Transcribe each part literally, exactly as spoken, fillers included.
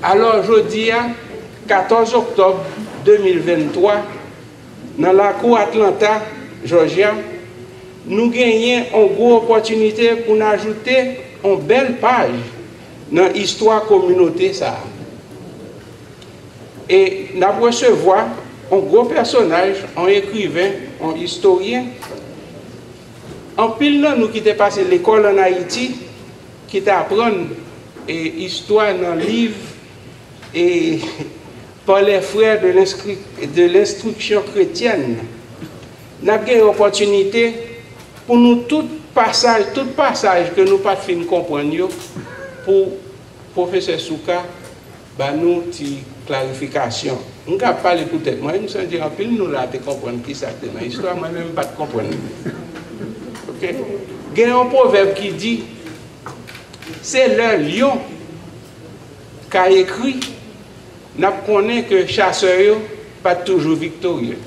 Alò, jodi a, katòz oktòb de mil venntwa, nan lakou Atlanta, Jòjya, nou genyen yon gwo opòtinite pou n ajoute yon bèl paj nan istwa kominote sa a. E n ap resevwa yon gwo pèsonaj, yon ekriven, yon istoryen. Anpil nan nou ki te pase lekòl ann Ayiti, ki te aprann, e, istwa nan liv, e, par les frères de l'inscri-, de l'instruction chrétienne, n ap gen opòtinite pou nou tout pasaj, tout pasaj ke nou pa t fin konprann yo, pou Pwofesè Souka ba nou ti klarifikasyon. M ka pale pou tèt mwen, m sonje anpil nou la te konprann kisa k te nan istwa, mwen menm m pa t konprann. Oke? Gen yon pwovèb ki di, se lè lyon ka ekri, n ap konnen ke chasè yo pa t toujou viktorye.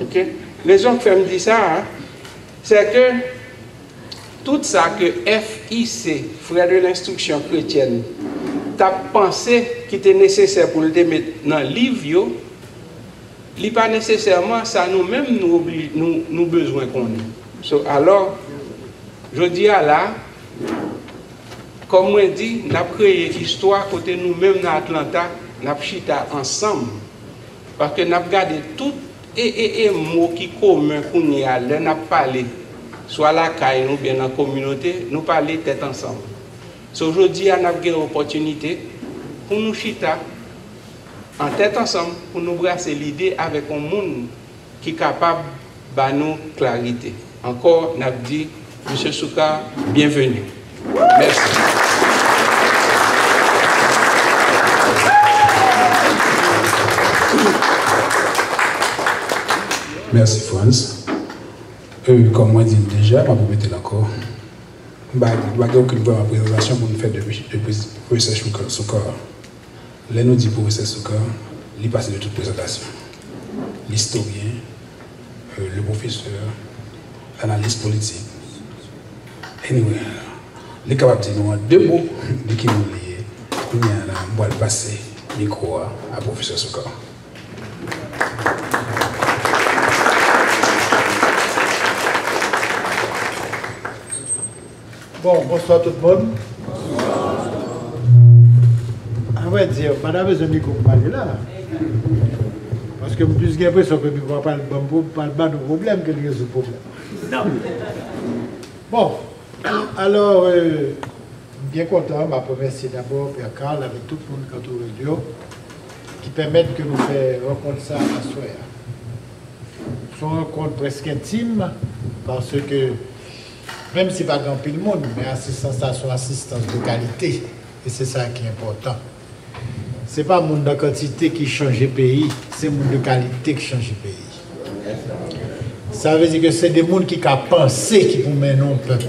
Oke? Rezon k fè m di sa a, se ke tout sa ke F I C, Frères de l'Instruction Chrétienne, t ap panse ki te nesesè pou l te met nan liv yo, li pa nesesèman sa nou menm nou obli-, nou, nou bezwen konnen. So, alò, jodi a la, kòm mwen di, n ap kreye istwa kote nou menm nan Atlanta, n ap chita ansanm. Paske n ap gade tout e, e, e mo ki komen kounye a lè n ap pale, swa lakay nou oubyen nan kominote, nou pale tèt ansanm. So, jodi a, n ap gen opòtinite pou nou chita an tèt ansanm, pou nou brase lide avèk yon moun ki kapab ba nou klarite. Ankò, n ap di, Mesye Soukar, byenveni. Mèsi. Mèsi, Frantz. E, kòm mwen di l deja, m ap repete l ankò. M pa, m pa gen okenn vrèman prezantasyon pou m fè de, de, de Pwofesè Soukar. Lè nou di Pwofesè Soukar, li pase de tout prezantasyon. Listoryen, euh, le professeur, analis politik. Anyway, li kapab di nou an de mo de ki moun li ye. Kounye a la, m pral pase mikwo a a Pwofesè Soukar. Bon, bonswa tout moun. Avrèdi, m pa ta bezwen mikwo pou pale la. Paske m plis gen enpresyon ke mikwo a pral ban m pwo-, pral ban nou pwoblèm ke li rezoud pwoblèm. Bon, alò, euh, m byen kontan, m ap remèsye dabò Pè Carl avèk tout moun k antoure l yo, ki pèmèt ke nou fè rankont sa aswè a. Se yon rankont prèske entim, paske menm si pa gen anpil moun, men asistans la se yon asistans de kalite, e se sa ki enpòtan. Se pa moun nan kantite ki chanje peyi, se moun de kalite ki chanje peyi. Sa vle di ke se de moun ki ka panse ki pou mennen yon pèp.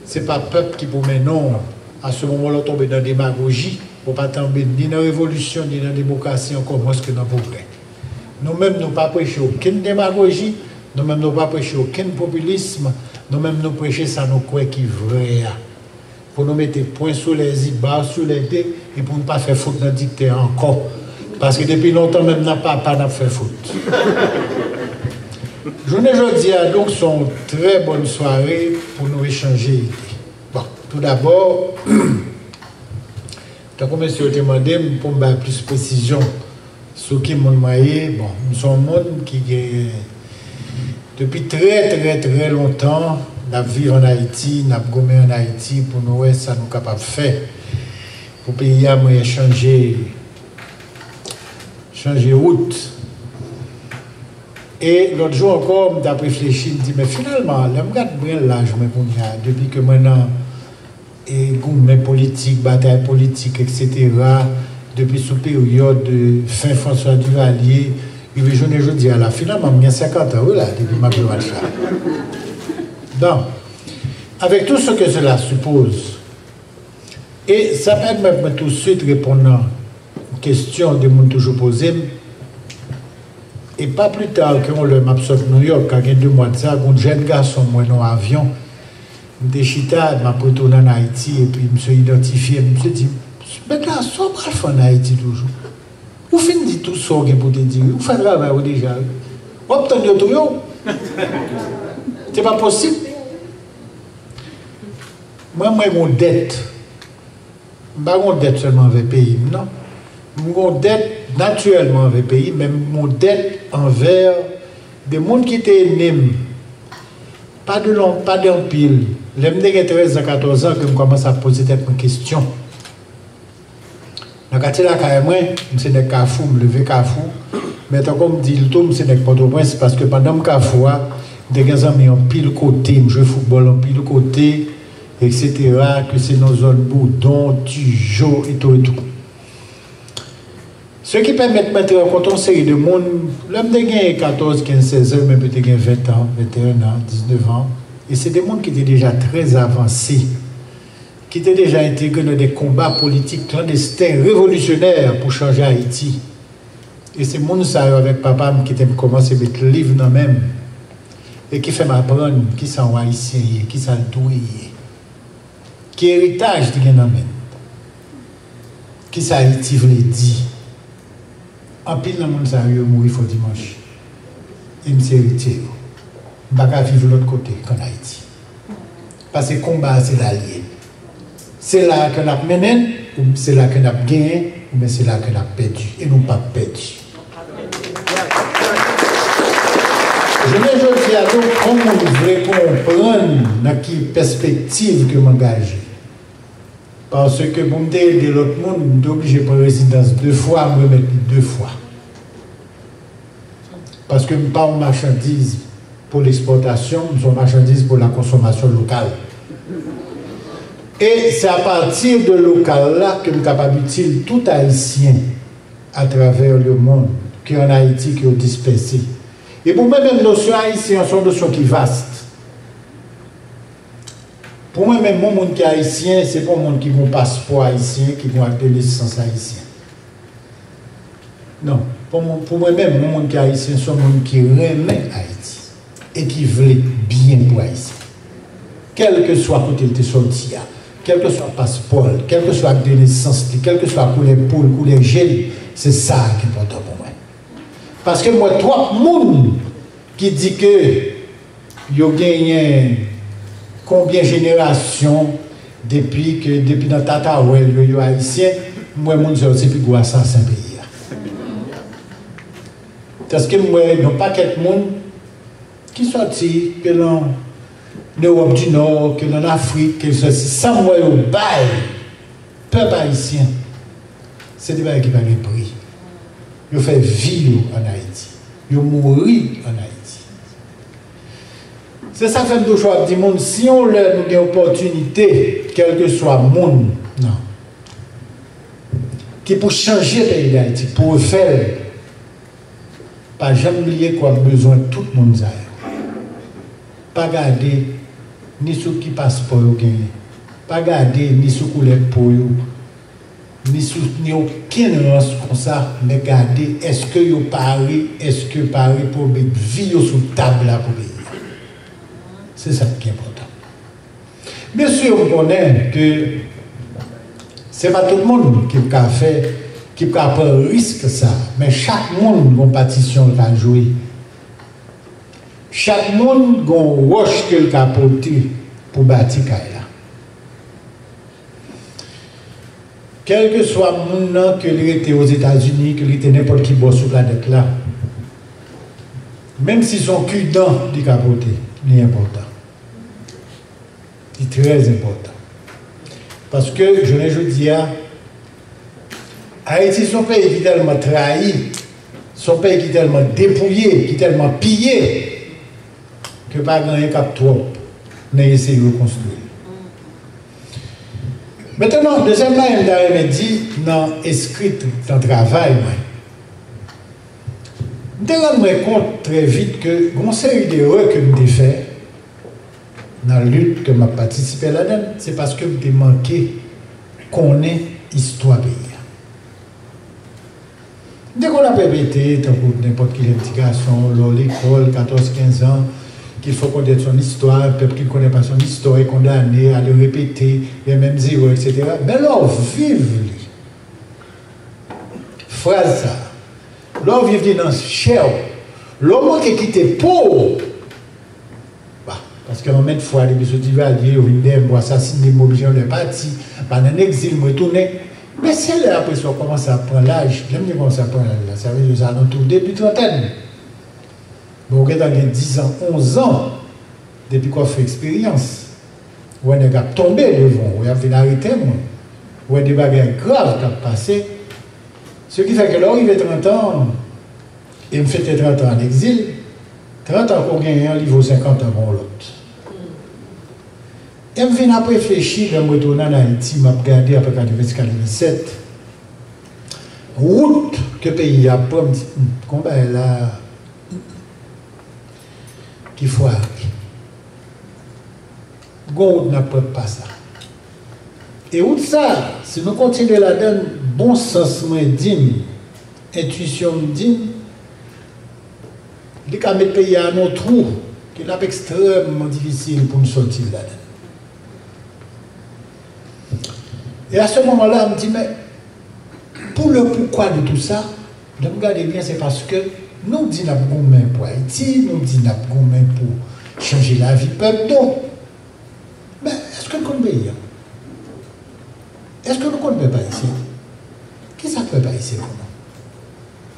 Se pa pèp ki pou mennen w. A se moman w tonbe nan demagoji, ou pa tonbe ni nan revolisyon, ni nan demokrasi, ankò mwens ke nan pwogrè. Nou menm, nou pa preche okenn demagoji, nou menm, nou pa preche okenn popilism, nou menm, nou preche sa nou kwè ki vrè a. Pou nou mete pwen sou lè i, ba sou lè de, e pou nou pa fè fout nan dikte a ankò. Paske depi lontan, menm nan papa, n ap fè fout. Jounen jodi a, donk, se yon trè bòn sware pou nou echanje ide. Bon, toudabò, tankou mesye yo te mande m pou m bay plis presizyon sou ki moun mwen ye, bon, m se yon moun ki gen, depi trè, trè, trè lontan, n ap viv ann Ayiti, n ap goumen ann Ayiti pou nou wè sa nou kapab fè pou peyi a, mwen chanje, chanje wout. E lòt jou ankò, m t ap reflechi, m di, men finalman, lè m gad mwen laj mwen kounye a, depi ke mwen nan e goumen politik, batay politik, etsetera, depi sou peryòd, e, fen François Duvalier, rive jounen jodi a la, finalman, m gen senkant an, wi la, depi m ap jwe match la. Bon, avec tout ce que cela suppose, e sa pèmèt mwen touswit reponn nan kesyon de moun toujou poze m, e pa pli ta ke yon lè m ap sot Nouyòk, ka gen de mwa de sa, gen yon jèn gason m wè nan yon avyon, m te chita, m ap retounen ann Ayiti, epi misye idantifye m, misye di, Bèt la, sa w pral fè ann Ayiti toujou? Ou fin di tout sa w gen pou te di, wi. Ou fè travay ou deja, wi. W ap tann yo touye w. Se pa posib. Mwen, mwen gon dèt. M pa gon dèt sèlman anvè peyi m, non. M gon dèt natirèlman anvè peyi m, men m gon dèt anvè de moun ki te ene m. Pa de lon, pa de anpil. Lè m te gen trèz an, katòz an, ke m kòmanse ap poze tèt mwen kesyon. Nan katye lakay mwen, m se nèg Kafou, m leve Kafou. Men tankou m di l tou, m se nèg Pòtoprens, paske pandan m Kafou a, m te gen zanmi anpil kote, m jwe foutbòl anpil kote, etsetera, ke se nan zòn Boudon, Tijo, etou, etou. Se ki pèmèt mwen te rankontre yon seri de moun, lè m te gen katòz, kenz, sèz an, menm yo te gen ven an, venteyen an, diznèf an, e se de moun ki te deja trè avanse, ki te deja entegre nan de konba politik klandesten, revolisyonè pou chanje Ayiti. E se moun sa yo avèk papa m ki te kòmanse met liv nan men m e ki fè m aprann kisa yon Ayisyen ye, kisa l dwe ye, ki eritaj li gen nan men l, kisa Ayiti vle di. Anpil nan moun sa yo, yo mouri fò dimanch. E m se eritye yo. M pa ka viv lòt kote k ann Ayiti. Paske konba a se la l ye. Se la a ke n ap mennen l, ou se la ke n ap genyen, oubyen se la ke n ap pèdi. E nou p ap pèdi. Jounen jodi a, donk, kòm moun vle konprann nan ki pèspektiv ke m angaje. Paske pou m te ede lòt moun, m te oblije pran rezidans de fwa, m remèt li de fwa. Paske m pa yon machandiz pou lekspòtasyon, m se yon machandiz pou la konsomasyon lokal. E se apati de lokal la ke m kapab itil tout Ayisyen atravè lemonn, ke ann Ayiti, ke yo dispèse. E pou mwen menm, nosyon Ayisyen an se yon nosyon ki vast. Pou mwen menm, yon moun ki Ayisyen, se pa yon moun ki gen yon paspò Ayisyen, ki gen yon ak de nesans Ayisyen. Non, pou mwen, pou mwen menm, yon moun ki Ayisyen, se yon moun ki renmen Ayiti e ki vle byen pou Ayiti. Kèlkeswa kote l te sòti a, kèlkeswa paspò l, kèlkeswa ak de nesans li, kèlkeswa koulè po l, koulè je l, se sa ki enpòtan pou mwen. Paske m wè twòp moun ki di ke yo genyen konbyen jenerasyon depi ke, depi nan tatawèl yo, yo Ayisyen, m wè moun sa yo se pi gwo asasen peyi a. Paske m wè yon pakèt moun ki sòti ke nan Ewòp di Nò, ke nan Afrik, ke sèsi, sa m wè yo bay pèp ayisyen, se de bagay ki pa gen pri. Yo fè vi yo ann Ayiti. Yo mouri ann Ayiti. Se sa k fè m toujou ap di moun, si yon lè nou gen opòtinite, kèlkeswa moun nan, ki pou chanje peyi Dayiti, pou refè l, pa janm bliye ke w ap bezwen tout moun sa yo. Pa gade ni sou ki paspò yo genyen. Pa gade ni sou koulè po yo, ni sou ni okenn rans konsa, men gade èske yo pare, èske yo pare pou yo met vi yo sou tab la pou peyi a. Se sa k pi enpòtan. Byen si, m konnen ke se pa tout moun ki ka fè, ki ka pran risk sa, men chak moun gon patisyon l ka jwe. Chak moun gon wòch ke l ka pote pou bati kay la. Kèlkeswa moun nan, ke li rete Ozetazini, ke li rete nenpòt ki bò sou planèt la, menm si se yon kidan li ka pote, li enpòtan. Li trè enpòtan. Paske, jounen jodi a, Ayiti se yon peyi ki tèlman trayi, se yon peyi ki tèlman depouye, ki tèlman piye, ke pa gen anyen k ap twòp nan eseye rekonstwi l. Mentnan, dezyèm bagay m ta renmen di nan eskri, nan travay mwen, m te rann mwen kont trè vit ke gen yon seri derè ke m te fè nan lit ke m ap patisipe ladan l, se paske m te manke konnen istwa peyi a. M te konn ap repete, tankou nenpòt ki lè ti gason, lè w lekòl, katòz, kenz an, Il faut connaître son histoire, un peuple qui ne connaît pas son histoire est condamné à le répéter, les mêmes erreurs, et cetera. Men lè w viv li, fraz sa, lè w viv li nan chè w, lè w manke kite po w, bah, paske anmèt fwa depi sou Divalye, yo vin dèyè m pou asasine m, oblije anlè pati, m al an egzil, m retounen. Men se lè apre sa w kòmanse ap pran laj, lè m di kòmanse ap pran laj la, sa vle di ozalantou debi trantèn. Bon, ou gentan gen diz an, onz an, depi ke w fè eksperyans, ou wè nèg ap tonbe devan w, y ap vin arete moun, ou wè de bagay grav k ap pase. Se ki fè ke lè w rive trant an, e m fete trant an an egzil, trant an ke w genyen an, li vo senkant an pou yon lòt. E m vin ap reflechi, lè m retounen ann Ayiti, m ap gade apre katrevensis, katrevennsèt, wout ke peyi a pran, m di, "Hmm, gon bagay la ki fware. Gon wout n ap pran k pa sa." E wout sa, si nou kontinye ladan l, bon sans mwen di m, entwisyon m di m, li ka met peyi a nan yon twou ke l ap ekstrèmman difisil pou n sòti ladan l. E a se moman la, m di, men, pou le poukwa de tou sa, lè m gade byen, se paske nou di n ap goumen pou Ayiti, nou di n ap goumen pou chanje lavi pèp nou. Men, èske n konn peyi a? Èske nou konn pèp ayisyen? Kisa k pèp ayisyen pou nou?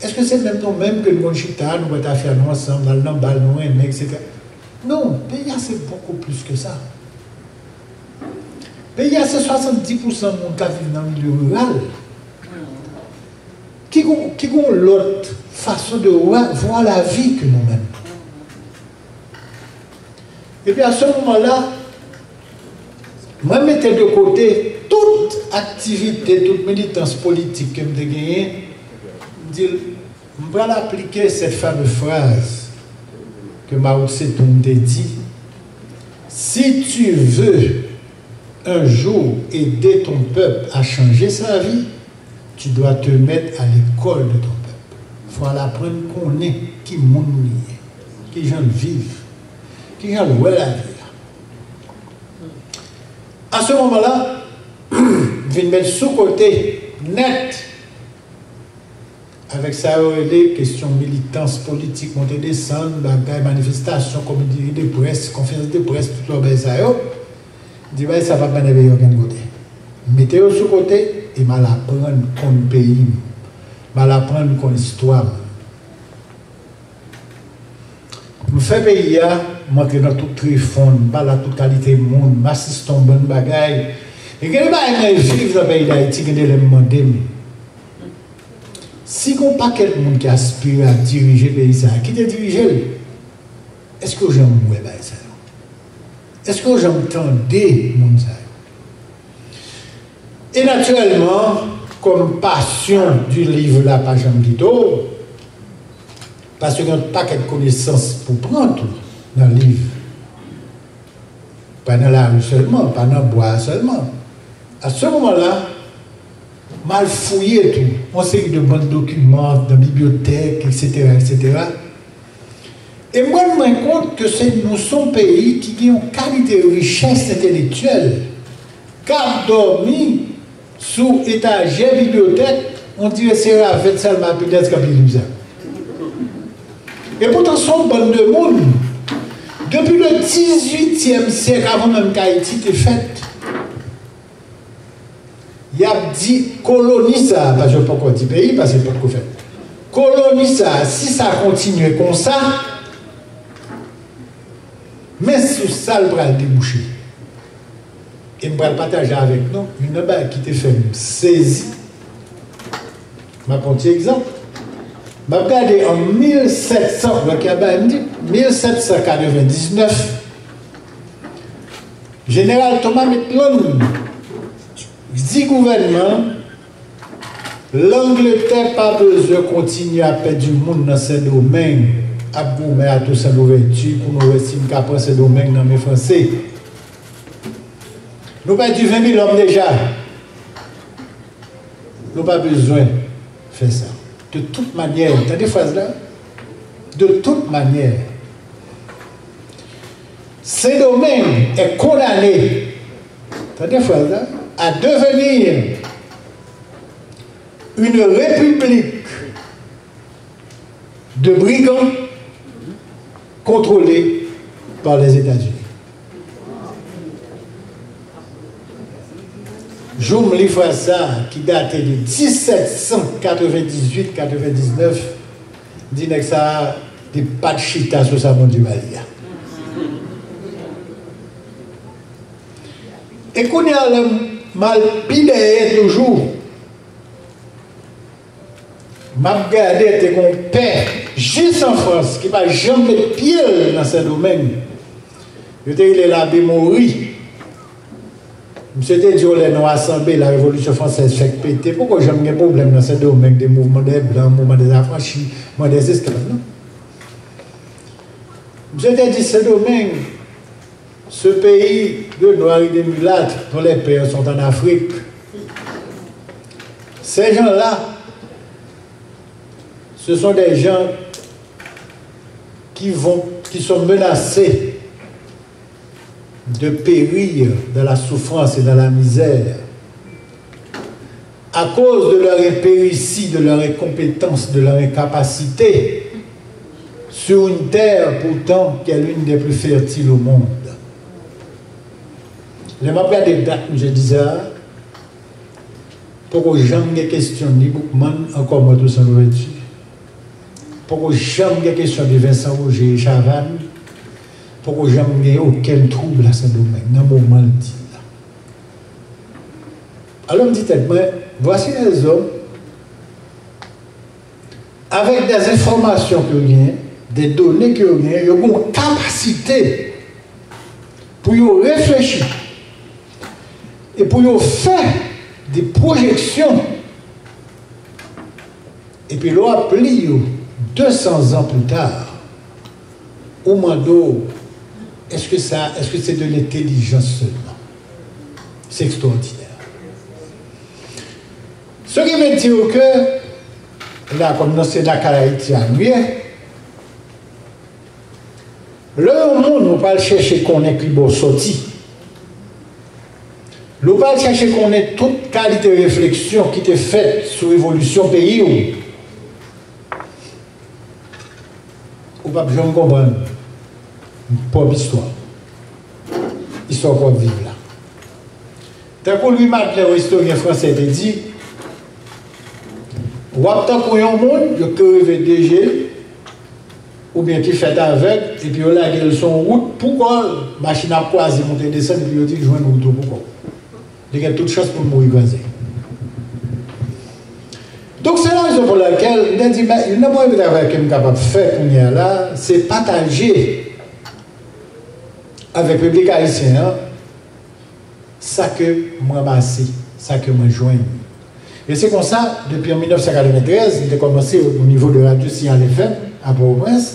Èske se menm nou menm ke n konn chita, nou bwè tafya nou ansanm, n al nan bal, nou renmen, et cetera? Non, peyi a se bokou plis ke sa. Peyi a se swasanndis pousan moun k ap viv nan milye riral ki gon, ki gon lòt fason de wa-, vwa lavi ke nou menm. Epi a se moman la, mwen mete de kote tout aktivite, tout militans politik ke m te genyen, m di l, m pral aplike cette fameuse phrase que Mao Tse-tung te di, "Si tu veux un jour aider ton peuple à changer sa vie, tu dois te mettre à l'école de ton peuple." Fò w al aprann konnen ki moun li ye, ki jan l viv, ki jan l wè lavi a. A se moman la, m vin met sou kote nèt avèk sa yo rele kesyon militans politik, monte desann, bagay, manifestasyon, komite de près, konferans de près, tout lòt bagay sa yo. M di bagay sa p ap mennen peyi a okenn kote. M mete yo sou kote e m al aprann konn peyi m. M al aprann konn istwa m. M fè peyi a, m antre nan tout trefon, m pale ak tout kalite moun, m asiste yon bann bagay. E gen de bagay mwen viv nan peyi Dayiti, gen de lè m mande m, si gon pakèt moun ki aspire a dirije peyi sa a, ki te dirije l, èske yo janm wè bagay sa yo? Èske yo janm tande moun sa yo? E natirèlman, kòm passion du livre la pa janm kite w, paske gen yon pakèt konesans pou pran tou nan liv. Pa nan lari sèlman, pa nan bwa a sèlman. A se moman la, m al fouye tou yon seri de bann dokiman nan bibliyotèk, et cetera, et cetera. E m rann mwen kont ke se nou se yon peyi ki gen yon kalite richès entelektyèl k ap dòmi sou etajè bibliyotèk, on dirè se ravèt Salma Pidens k ap li liv sa. E poutan se yon bann de moun, depi le dizuityèm syèk, avan menm ke Ayiti te fèt, y ap di koloni sa a, paske yo poko di peyi, paske l potko fèt. Koloni sa a, si sa kontinye konsa, men sou sa l pral debouche. E m pral pataje avèk nou youn nan bagay ki te fè m sezi. M ap pran yon ti egzanp. M ap gade an mil sèt san, wè ki ap bay m di, mil sèt san katrevendiznèf, Jeneral Thomas Maitland di gouvènman Langletè pa bezwen kontinye ap pèdi moun nan Sendomeng, ap goumen a Toussaint Louverture pou nou wè si n ka pran Sendomeng nan men Franse. Nou pèdi ven mil òm deja. Nou pa bezwen fè sa. De tout manyè, tande fraz la, de tout manyè, Saint-Domingue est condamné, tendez phrase, hein, à devenir une république de brigands contrôlée par les États-Unis. Jou m li fraz sa a, ki date de disèt san katrevendizwit katrevendisnèf, m di nèg sa a, li pa t chita sou sa Bondye ba li a. E kounye a la, m al pi dèyè toujou. M ap gade, te gen yon pè jis an Frans ki pa janm met pye l nan Sendomeng. Yo te rele l Abe Mori. Misye te di yo lè nwa sanble, la Révolution Française fèk pete, poko janm gen pwoblèm nan Sendomeng de mouvement des Blancs, mouvement des affranchis, mouvement des esclaves, non. Misye te di Sendomeng, ce pays de noirs et de mulâtres dont les pères sont en Afrique. Ces gens-là, ce sont des gens qui vont, qui sont menacés de périr dans la souffrance et dans la misère à cause de leur impéritie, de leur incompétence, de leur incapacité sur une terre pourtant qui est l'une des plus fertiles au monde. Lè m ap gade dat misye di sa a, poko janm gen kesyon ni Boukman, ankò mwens Toussaint Louverture. Poko janm gen kesyon de Vincent Roger e Chavannes. Poko janm gen okenn twoub la Sendomeng nan moman l di l la. Alò m di tèt mwen, voici des hommes avec des informations ke yo genyen, des données ke yo genyen, yo gen yon kapasite pou yo reflechi e pou yo fè de pwojeksyon. Epi lè w ap li yo de san zan pli ta, ou mande w, èske sa, èske se de lentèlijans sèlman? Se ekstwòdinè. Ce qui veut dire que, la, kòm nan se lakay Ayiti a nou ye, lè yon moun ou pral chèche konnen ki bò w sòti, lè w pral chèche konnen tout kalite refleksyon ki te fèt sou evolisyon peyi w, ou p ap janm konprann pwòp istwa w, istwa w pwòp viv la. Tankou Louis Madeleine, yon istoryen fransè, te di, w ap tankou yon moun yo kreve de je l, oubyen ki fèt avèg, epi yo lage l sou yon wout pou kò l, machin ap kwaze, monte desann, epi yo di l jwenn wout ou pou kò w. Li gen tout chans pou l mouri kraze. Donk, se la rezon pou lakèl m te di, men, youn nan premye travay ke m kapab fè kounye a la, se pataje avèk piblik ayisyen an sa ke m ranmase, sa ke mwen jwenn. E se konsa, depi an mil nèf san katreventrèz, m te kòmanse o nivo de radyo Signal F M a Pòtoprens,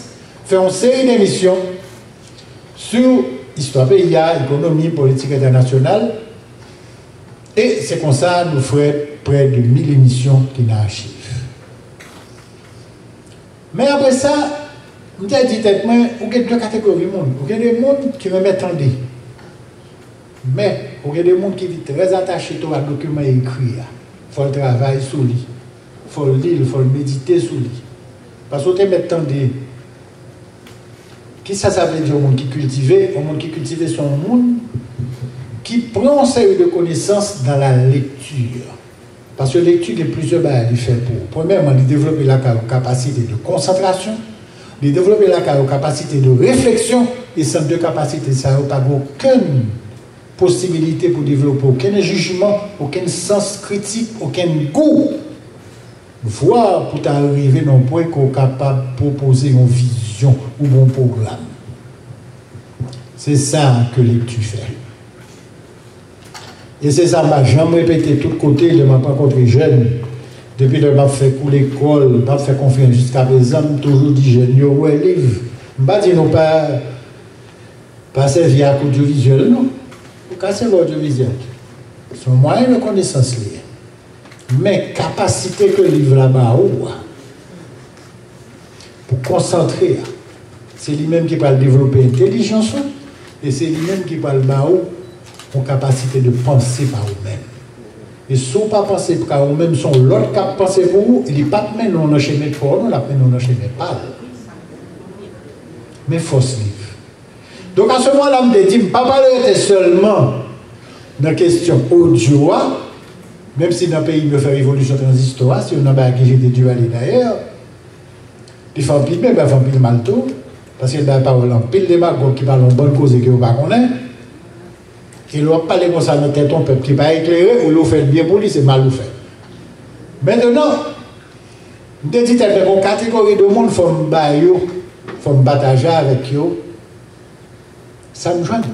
fè yon seri de emisyon sou istwa peyi a, ekonomi, politik entènasyonal. E se konsa nou fè prè de mil emisyon ki nan achiv. Men apre sa, m te di tèt mwen, ou gen de kategori moun. Ou gen de moun ki renmen tande. Men, ou gen de moun ki vin trè atache tou a dokiman ekri a. Fò l travay sou li. Fò l li l, fò l medite sou li. Paske w te mèt tande. Kisa sa vle di yon moun ki kiltive? Yon moun ki kiltive se yon moun ki pran yon seri de konesans dans la lecture. Paske lekti gen plizyè bagay li fè pou ou. Premyèman, li devlope lakay ou kapasite de konsantrasyon, li devlope lakay ou kapasite de refleksyon, e san de kapasite sa yo, pa gen okenn posibilite pou devlope okenn jijman, okenn sans kritik, okenn gou. Vwa pou ta rive nan yon pwen ke w kapab pwopoze yon vizyon ou yon pwogram. Se sa ke lekti fè. E se sa m pa janm repete tout kote lè m ap rankontre jèn. Depi lè m ap fè kou lekòl, m ap fè konferans jiskaprezan, m toujou di jèn yo, wè liv. M pa di nou pa, pa sèvi ak odyovizyèl, non. Ou ka sèvi odyovizyèl. Se yon mwayen de konesans li ye. Men kapasite ke liv la ba ou a, pou konsantre a, se li menm ki pral devlope entèlijans ou, E se li menm ki pral ba ou yon kapasite de panse pa ou menm. E si w pa panse pa ou menm, se yon lòt k ap panse pou ou, e li p ap mennen w nan chemen pa w, non, l ap mennen w nan chemen pa l. Men fòs liv. Donk, a se moman la, m te di, m pa pral rete sèlman nan kesyon odyo a, menm si nan peyi m yo fè revolisyon tranzistwa, se youn nan bagay ki jete Duvalier dayè, li fè anpil byen, men fè anpil mal tou, paske l bay pawòl anpil demagòg ki pale yon bann koze ke yo pa konnen. E lè w ap pale konsa nan tèt yon pèp ki pa eklere, olye w fè l byen pou li, se mal ou fè. Mentenan, m te di tèt mwen, gen yon kategori de moun, fò m ba yo, fò m pataje avèk yo sa m jwenn.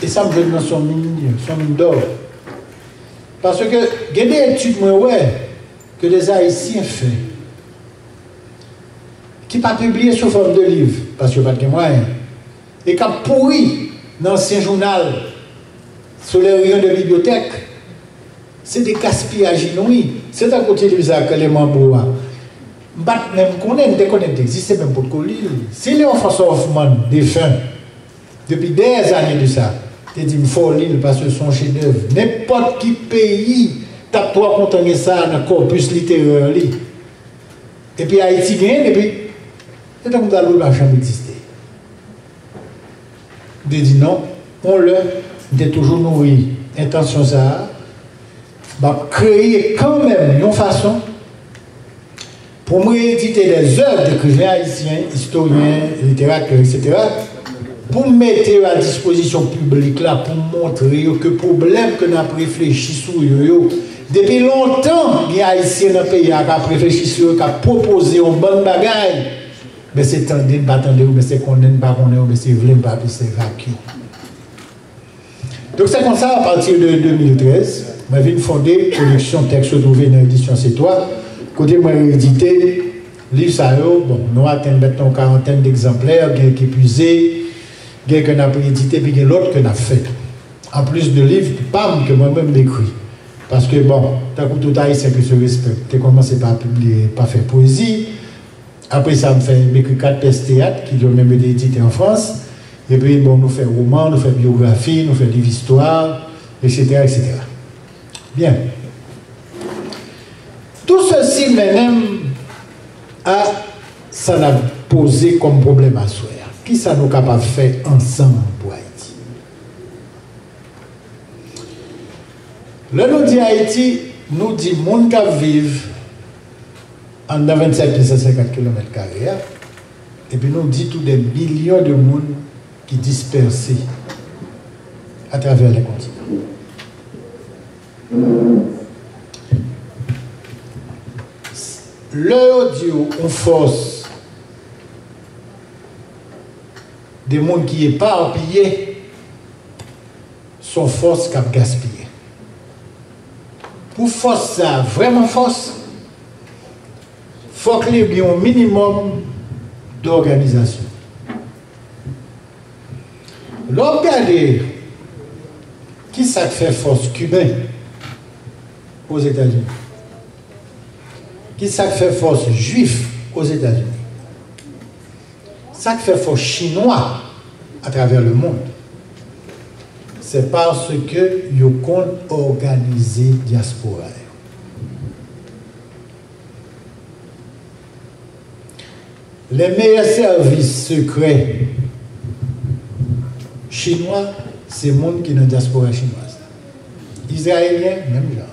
E sa m jwenn nan se yon min, se yon min dò. Paske gen de etid mwen wè ke de Ayisyen fè, ki pa pibliye sou fòm de liv, paske yo pa t gen mwayen, e k ap pouri nan ansyen jounal, sou les rayons de bibliothèque. Se de gaspiyaj inouï. Se tankou ti liv sa, Clément Beau a. M pa t menm konnen, m te konnen l te egziste, men m potko li l. Si Léon François Hoffmann, defen, depi des années de ça, te di m fò w li l, paske se yon chedèv. Nenpòt ki peyi t ap twò kontan gen sa nan kòpis literè li. Epi Ayiti genyen l, epi se tankou m ta di w li pa janm egziste. M te di non. Yon lè, m te toujou nouri entansyon sa a, m ap kreye kanmenm yon fason pou m reedite dèzèv dekriven ayisyen, istoryen, literatè, etsetera, pou m mete yo a dispozisyon piblik la, pou m montre yo ke pwoblèm ke n ap reflechi sou yo yo, depi lontan, gen Ayisyen nan peyi a k ap reflechi sou yo, k ap pwopoze yon bann bagay. Men se tande n pa tande yo, men se konnen n pa konnen yo, men se vle n pa vle, se vag yo. Donk, se konsa, apati de de mil trèz, mwen vin fonde koleksyon tèks yo twouve nan edisyon C twa, kote mwen reedite liv sa yo. Bon, nou atenn mèt nan yon karantèn degzanplè, gen k epuize, gen ke n ap reedite, epi gen lòt ke n ap fè. Anplis de liv pa m ke mwen menm m ekri. Paske, bon, tankou tout Ayisyen ke se respè, te kòmanse pa pibliye, pa fè pwezi. Apre sa, m fè, m ekri kat pyès teyat ki yo menm yo te edite an Frans. Epi, bon, nou fè woman, nou fè biyografi, nou fè liv istwa, etsetera, etsetera. Byen. Tout sesi mennen m a sa n ap poze kòm pwoblèm aswè a. Kisa nou kapab fè ansanm pou Ayiti? Lè nou di Ayiti, nou di moun k ap viv anndan vennsèt mil san senkant kilomèt kare a, epi nou di tou de milyon de moun ki dispèse atravè lè kontinan. Lè yo di w yon fòs de moun ki epapiye, se yon fòs k ap gaspiye. Pou fòs sa a vrèman fòs, fòk li gen yon minimòm dòganizasyon. Lè w ap gade kisa k fè fòs Kiben Ozetazini, kisa k fè fòs Jwif Ozetazini, sa k fè fòs Chinwa atravè lemonn, se paske yo konn òganize dyaspora yo. Les meilleurs services secrets chinwa, se moun ki nan dyaspora chinwaz la. Izrayelyen, menm jan.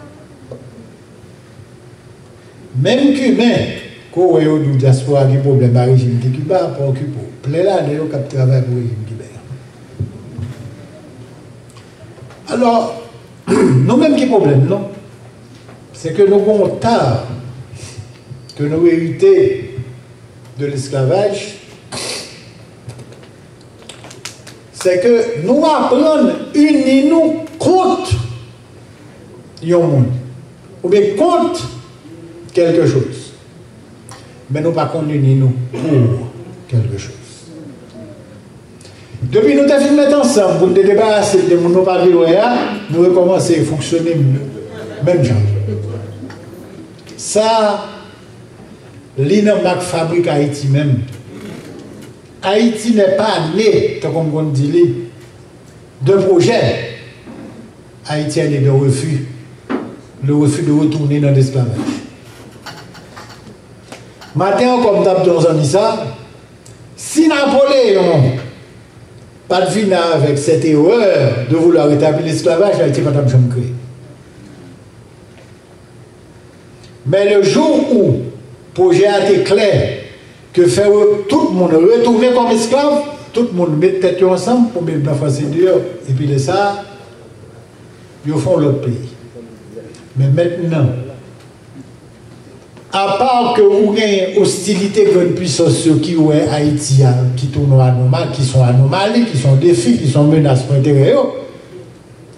Menm Kiben, ke w wè yo di w dyaspora gen pwoblèm a rejim ki Kiba, pa okipe w. Plen ladan yo k ap travay pou rejim kiben an. Alò, nou menm ki pwoblèm nou, se ke nou gen yon ta ke nou erite de lesklavaj, se ke nou aprann ini nou kont yon moun, oubyen kont kèlke choz. Men nou pa konn ini nou pou kèlke choz. Depi nou te fin met ansanm pou n te debarase de moun nou pa vle wè a, nou rekòmanse fonksyone menm jan. Sa, li nan mak fabrik Ayiti menm. Haïti n'est pas né, tankou m konn di li, d'un projet. Haïti est né d'un refus. Le refus de retourner dans l'esclavage. Maten ankò, m t ap di yon zanmi sa, si Napoléon pa t vini avèk cette erreur de vouloir rétablir l'esclavage, Ayiti pa t ap janm kreye. Men le jou où pwojè a te klè ke fè re-, tout moun retounen kòm esklav, tout moun met tèt yo ansanm pou met blan franse deyò. Epi lè sa a, yo fè yon lòt peyi. Men mentnan, apa ke ou genyen ostilite grann pwisans yo ki wè Ayiti a, ki tounen anoma-, ki se yon anomali, ki se yon defi, ki se yon menas pou enterè yo,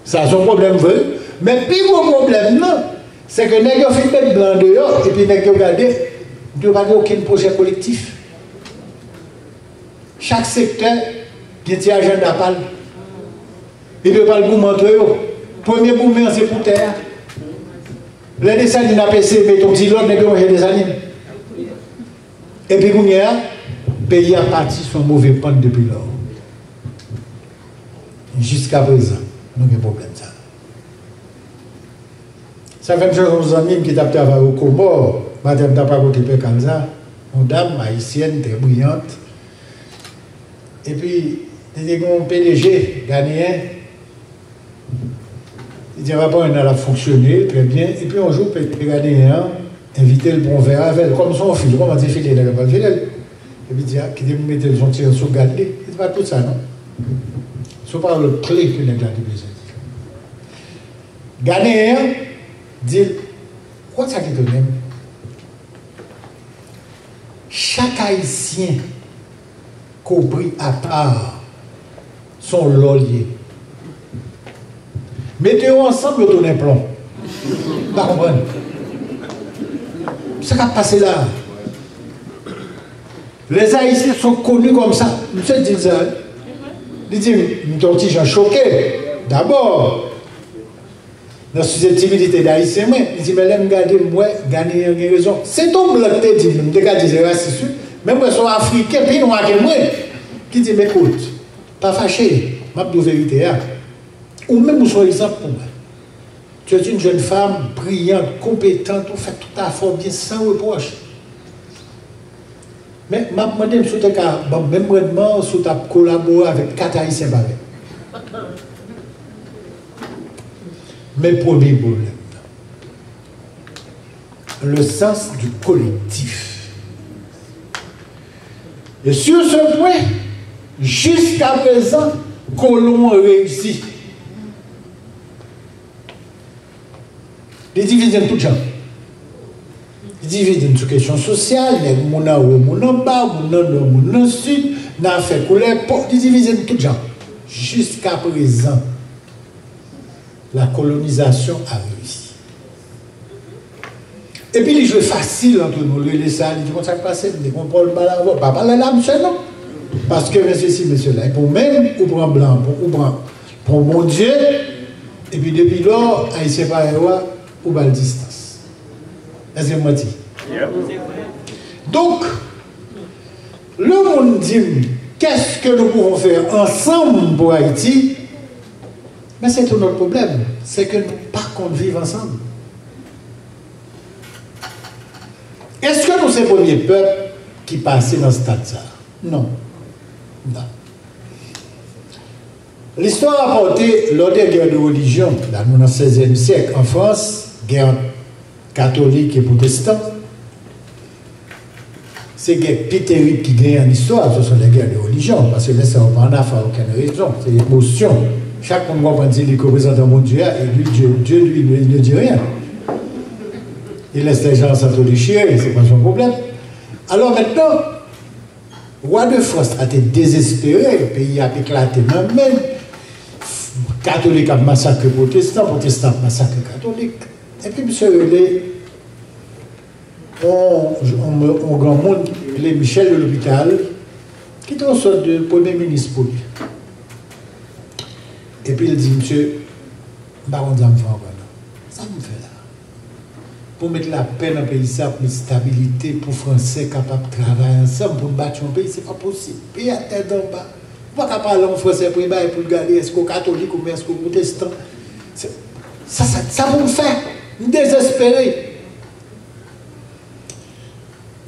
sa se yon pwoblèm vre. Men pi gwo pwoblèm nan, se ke nèg yo fin met blan deyò, epi nèg yo gade, yo pa gen okenn pwojè kolektif. Chak sektè gen ti ajanda pa l. Epi yo pral goumen antre yo. Premye goumen an se pou tè a. Lè Desalin ap eseye mete yon ti lòd, nèg yo manje Desalin. Epi kounye a, peyi a pati sou yon move pant depi lò. Jiskaprezan, nou gen pwoblèm sa a. Sa fè m sonje yon zanmi m ki t ap travay o Komò, maten m t ap rakonte Pè Kalza, yon dam ayisyèn, trè briyant. Epi, li te gen yon P D G ganeyen. Li di, "Papa, nan l ap fonksyone trè byen." Epi, yon jou, P D G ganeyen an envite l pou yon vè avè l. Kòm se yon fi, li kòmanse file nèg la pral file l. Epi, di, "A, kite m mete l sou yon ti sou gad li." Li di, "Pa tout sa, non. Se yon pawòl kle ke nèg la te bezwen di." Ganeyen an di l, "Ou konn sa ki etone m? Chak Ayisyen ke w pri apa, se yon lò l ye. Mete yo ansanm, yo tounen plon." M pa konprann. Sa k ap pase la a? Les Haïtiens sont connus comme ça. Misye di l sa, wi. Li di m, m te yon ti jan choke. Dabò, nan siseptibilite d Ayisyen mwen, li di, men lè m gade, m wè Ghanéen an gen rezon. Se t on blan ki te di m, m te ka di se rasis, wi. Men m wè se yon Afriken pi nwa ke mwen ki di m, ekout, pa fache, m ap di w verite a. Ou menm, ou se yon egzanp pou mwen. Tu es une jeune femme brillante, compétente, ou fè tout afè w byen, san repwòch. Men, m ap mande m si w te ka ban m menm randman an, si w t ap kolabore avèk kat Ayisyen parèy. Men premye pwoblèm nan. Le sens du collectif. Et sur ce point, jusqu'à présent, kolon an reyisi. Li divize n tout jan. Li divize n sou kesyon sosyal, nèg moun anwo, moun anba, moun nan nò, moun nan sid, nan afè koulè po, li divize n tout jan. Jiskaprezan, la colonisation a réussi. Epi li jwe fasil antre nou, li rele sa, li di, "Konn sa k pase, m te gon pòl m pale avè w." Pa pale la, misye, non. Paske, mesye si, mesye la, epi ou menm, ou pran blan, ou pran, pran Bondye, epi depi lò, Ayisyen parèy ou a, ou ba l distans. Èske m manti? Donk, lè moun di m, qu'est-ce que nous pouvons faire ensemble pour Haïti? Men se tou lòt pwoblèm, se ke nou pa konn viv ansanm. Èske nou se premye pèp ki pase nan stad sa a? Non. Non. Listwa rapòte, lors des guerres de religion, la nou nan sèzyèm syèk, an Frans, gè ant katolik e pwotestan, se gè ki pi terib ki genyen an istwa, ce sont les guerres de religion, paske lè sa yo pa annafè a okenn rezon, se emosyon. Chak moun konprann si li k reprezantan Bondye a, e li, Dieu, Dieu, lui, ne, ne dit rien. Il laisse les gens s'entre-déchirer, c'est pas son problème. Alors maintenant, Wa de Frans la te dezespere, peyi a ap eklate nan men l. Katolik ap masakre pwotestan, pwotestan ap masakre katolik. Epi misye rele yon, yon, yon granmoun ki rele Michel de L'Hopital, ki te yon sòt de premye minis pou li. Epi l di, "Misye, m pa konn sa m fè ankò non. Sa m fè la?" pou met lapè nan peyi sa, pou met stabilite, pou Fransè kapab travay ansanm, pou n bati yon peyi. Se pa posib. Peyi a tèt anba. Ou pa ka pale yon Fransè pou l bay, pou l gade èske w katolik oubyen èske w pwotestan. Se, sa, sa, sa pou m fè? M dezespere.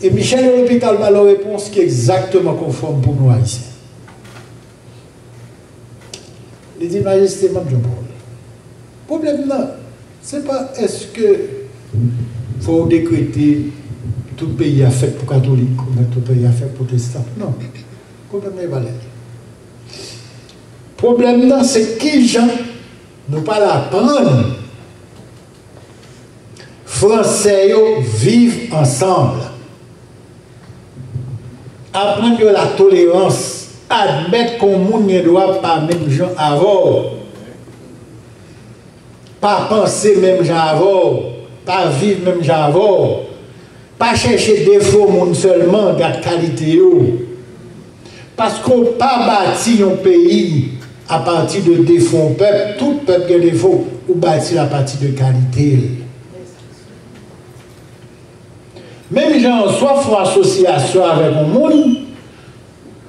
E Michel L'Hopital ba l yon repons ki egzakteman konfòm pou nou Ayisyen. Li di, Majeste, m ap di w yon pawòl. Pwoblèm nan, se pa èske fò w dekrete tout peyi a fèt pou katolik, oubyen tout peyi a fèt pwotestan. Non. Pwoblèm nan e pa la l ye. Pwoblèm nan, se kijan nou pral aprann Fransè yo viv ansanm. Aprann yo latolerans. Admèt ke yon moun gen dwa pa menm jan avè w. Pa panse menm jan avè w. Pa viv menm jan avè w. Pa chèche defo moun sèlman, gad kalite yo. Paske w pa bati yon peyi apati de defo yon pèp. Tout pèp gen defo. Ou bati l apati de kalite l. Menm jan swa fè yon asosyasyon avèk yon moun,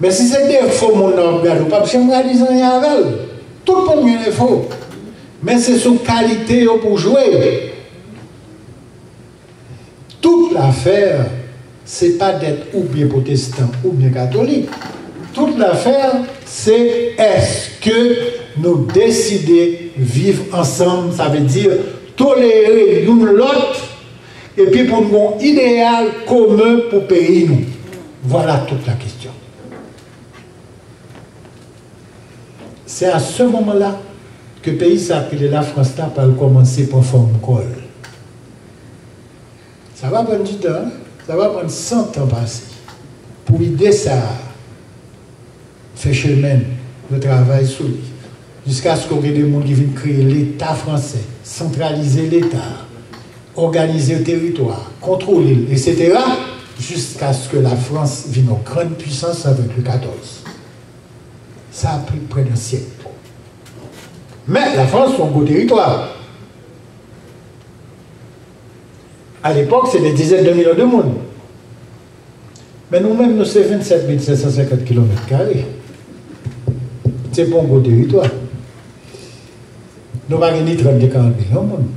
men si se defo moun nan w ap gade, ou p ap janm realize anyen avè l. Tout moun gen defo. Men se sou kalite yo pou w jwe. Tout lafè, se pa dèt oubyen pwotestan oubyen katolik. Tout lafè, se èske nou deside viv ansanm, sa vle di tolere youn lòt, epi pou n gen yon ideyal komen pou peyi nou. Vwala tout la kesyon. Se a se moman la ke peyi sa ki rele Lafrans la pral kòmanse pran fòm kò l. Sa va pran di tan, sa va pran san tan pase pou ide sa a fè chemen l, yo travay sou li, jiskaske w gen de moun ki vin kreye Leta fransè, santralize Leta a, òganize teritwa a, kontwole l, etsetera, jiskaske Lafrans vin yon grann pwisans avèk Lwi katòz. Sa a pran prè de yon syèk. Men, Lafrans se yon gwo teritwa. Alepòk, se de dizèn de milyon de moun. Men nou menm, nou se vennsèt mil senk san senkant kilomèt kare. Se pa yon gwo teritwa. Nou pa gen ni trant ni karant milyon moun.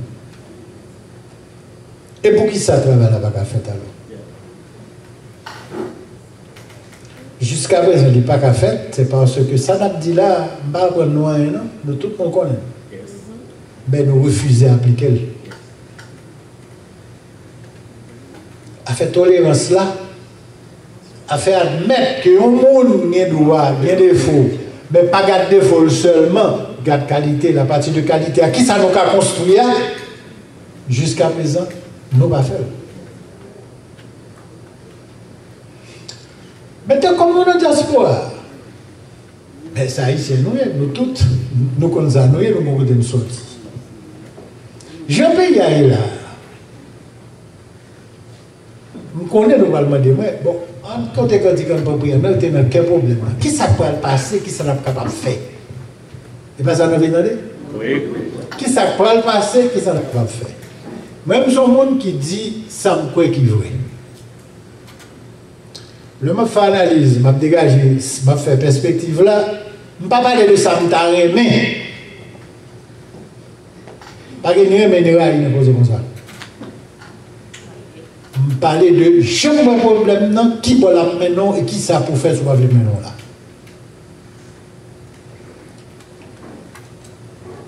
E poukisa travay la pa ka fèt alò? Jiskaprezan, li pa ka fèt, se paske sa n ap di la a, m pa aprann nou anyen, non. Nou tout nou konnen. Men nou refize aplike l. Afè tolerans la, afè admèt ke yon moun gen dwa, gen defo, men pa gad defo l sèlman, gad kalite l, apati de kalite a, kisa nou ka konstwi a, jiskaprezan, nou pa fè l. Men tan kòm nou nan dyaspora, men se Ayisyen nou ye, nou tout, nou konn sa nou ye, nou konn kote nou soti. Jan peyi a ye la a, m konnen nou pral mande mwen, bon, ann konte kantik ann pran priyè, men yo te nan kè pwoblèm nan. Kisa k pral pase, kisa n ap kapab fè? E pa sa nou vin tande? Wi. Kisa k pral pase, kisa n ap kapab fè? Mwen, m se yon moun ki di sa m kwè ki vre. Lè m ap fè analiz, m ap degaje, m ap fè pèspektiv la, m pa pale de sa m ta renmen. Pa gen ni renmen ni rayi nan koze konsa. M pale de jan m wè pwoblèm nan, ki bò l ap mennen w e kisa pou w fè si w pa vle mennen w la.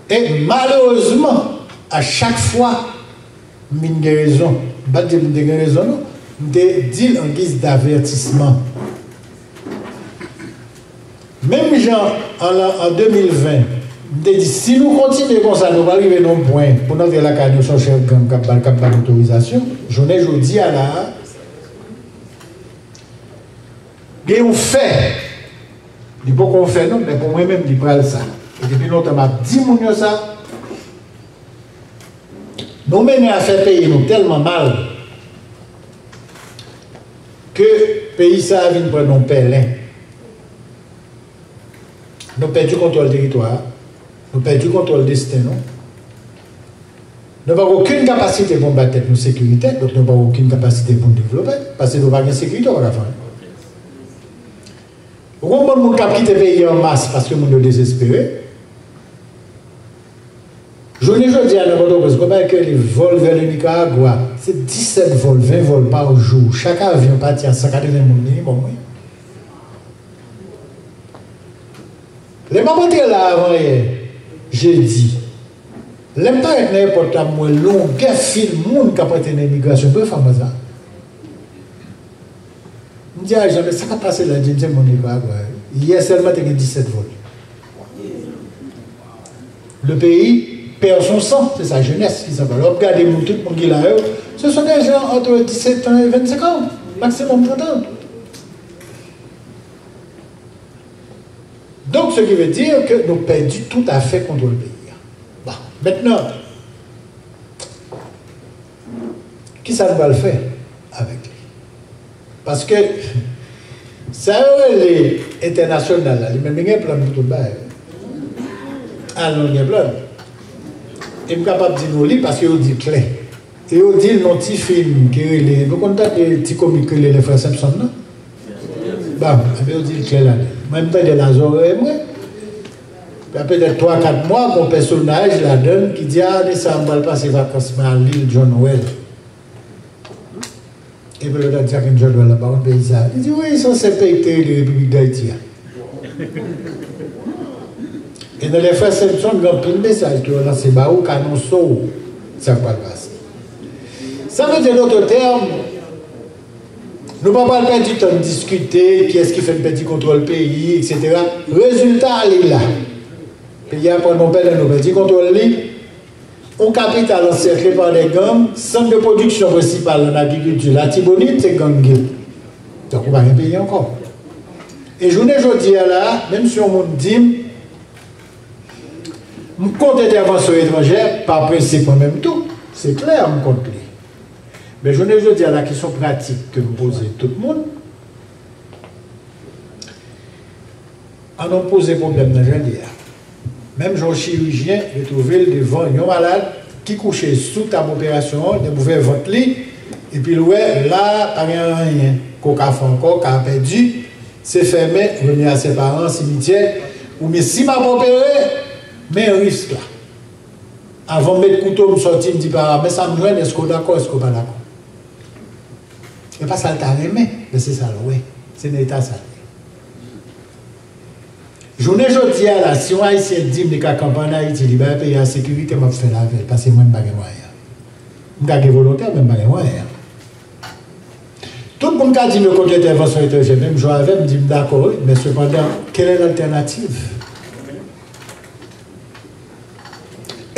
E malerezman, a chak fwa, m vin gen rezon. M pa t di m te gen rezon, non. M te di l an giz davètisman. Menm jan an, an de mil ven, m te di, si nou kontinye konsa, nou pral rive nan yon pwen pou n antre lakay nou, se yon chèf gang k ap ba, k ap ba n otorizasyon. Jounen jodi a la a, gen yon fè. Li poko yon fè non, men pou mwen menm, li pral sa. E depi lontan, m ap di moun yo sa. Nou mennen afè peyi nou tèlman mal ke peyi sa a vin pran yon pèlen. Nou pèdi kontwòl teritwa a. Nou pèdi kontwòl desten nou. Nou pa gen okenn kapasite pou n ba tèt nou sekirite, donk nou pa gen okenn kapasite pou n devlope, paske nou pa gen sekirite, w pa ka fè anyen. Ou konprann moun k ap kite peyi an mas paske moun yo dezespere? Jounen jodi a nan Pòtoprens, gen yon bagay ki rele vòl vè le Nicaragua. Se disèt vòl, ven vòl pa jou. Chak avyon pati a san katreven moun minimòm, wi. Lè m ap antre la avanyè, jedi, lè m parèt nan èpòt la, m wè longè fil moun k ap antre nan imigrasyon. Premye fwa m wè sa. M di ajan, men sa k ap pase la? Di m se moun Nicaragua. Yè sèlman te gen disèt vòl. Le pays perd son sang, c'est sa jeunesse ki sanble. Lè w ap gade moun, tout moun ki la yo, ce sont des gens entre dix-sept ans et vingt-cinq ans, maximum trente ans. Donc, ce qui veut dire que nou pèdi toutafè kontwòl peyi a. Bon, mentnan, kisa nou pral fè avèk li? Paske sa yo rele entènasyonal la, li menm li gen plan pou tout bagay. Al non, li gen plan. E m kapab di nou li paske yo di l klè. E yo di l nan ti fim ki rele, nou konn tande ti komik ki rele Les Frères Simpson nan? Bon, ebyen yo di l klè ladan. Mwen, m tande l a zòrèy mwen. Gen petèt twa, kat mwa, gen yon pèsonaj ladan l ki di, "A, ane sa a, m pral pase vakans mwen a Lil John Well." Epi lòt la di, "A, ki John Well la, m pa konn peyi sa a." Li di, "Wi, se ansyen peyi ki te rele Repiblik Dayiti a." E nan Les Frères Simpson, gen anpil mesaj ke yo lanse ba ou, k anonse w sa k pral pase. Sa vle di, an dòt tèm, nou pa pral pèdi tan n diskite kiyès ki fè n pèdi kontwòl peyi, etsetera. Rezilta a, li la. Peyi a pran non pèlen, nou pèdi kontwòl li. Yon kapital ansèkle pa de gang, sant de pwodiksyon prensipal an agrikilti Latibonit, se gang yo. Donk, ou pa gen peyi ankò. E jounen jodi a la, menm si yon moun di m, m kont entèvansyon etranjè, pa prensip mwen menm tou, se klè, m kont li. Men jounen jodi a la, kesyon pratik ke m poze tout moun, ann nou poze pwoblèm nan jan l ye a. Menm jan yon chirijyen retwouve l devan yon malad ki kouche sou tab operasyon an, depi ouvè vant li, epi l wè la pa gen anyen ke w ka fè ankò, ka a pèdi, se fèmen, remèt a se paran, simityè, oubyen si m ap opere, men risk la. Avan m met kouto, m sòti, m di paran, men sa m jwenn, èske w dakò, èske w pa dakò? E pa sa l ta renmen, men se sa l wè. Se nan eta sa l ye. Jounen jodi a la, si yon Ayisyen di m li ka kanpe ann Ayiti, li bay peyi a sekirite, m ap fè l avè l, paske mwen m pa gen mwayen an. M ka gen volonte, men m pa gen mwayen an. Tout moun ka di m yo kont entèvansyon etranjè, menm jan avè m, m di m dakò, wi, men sepandan, quelle est l'alternative?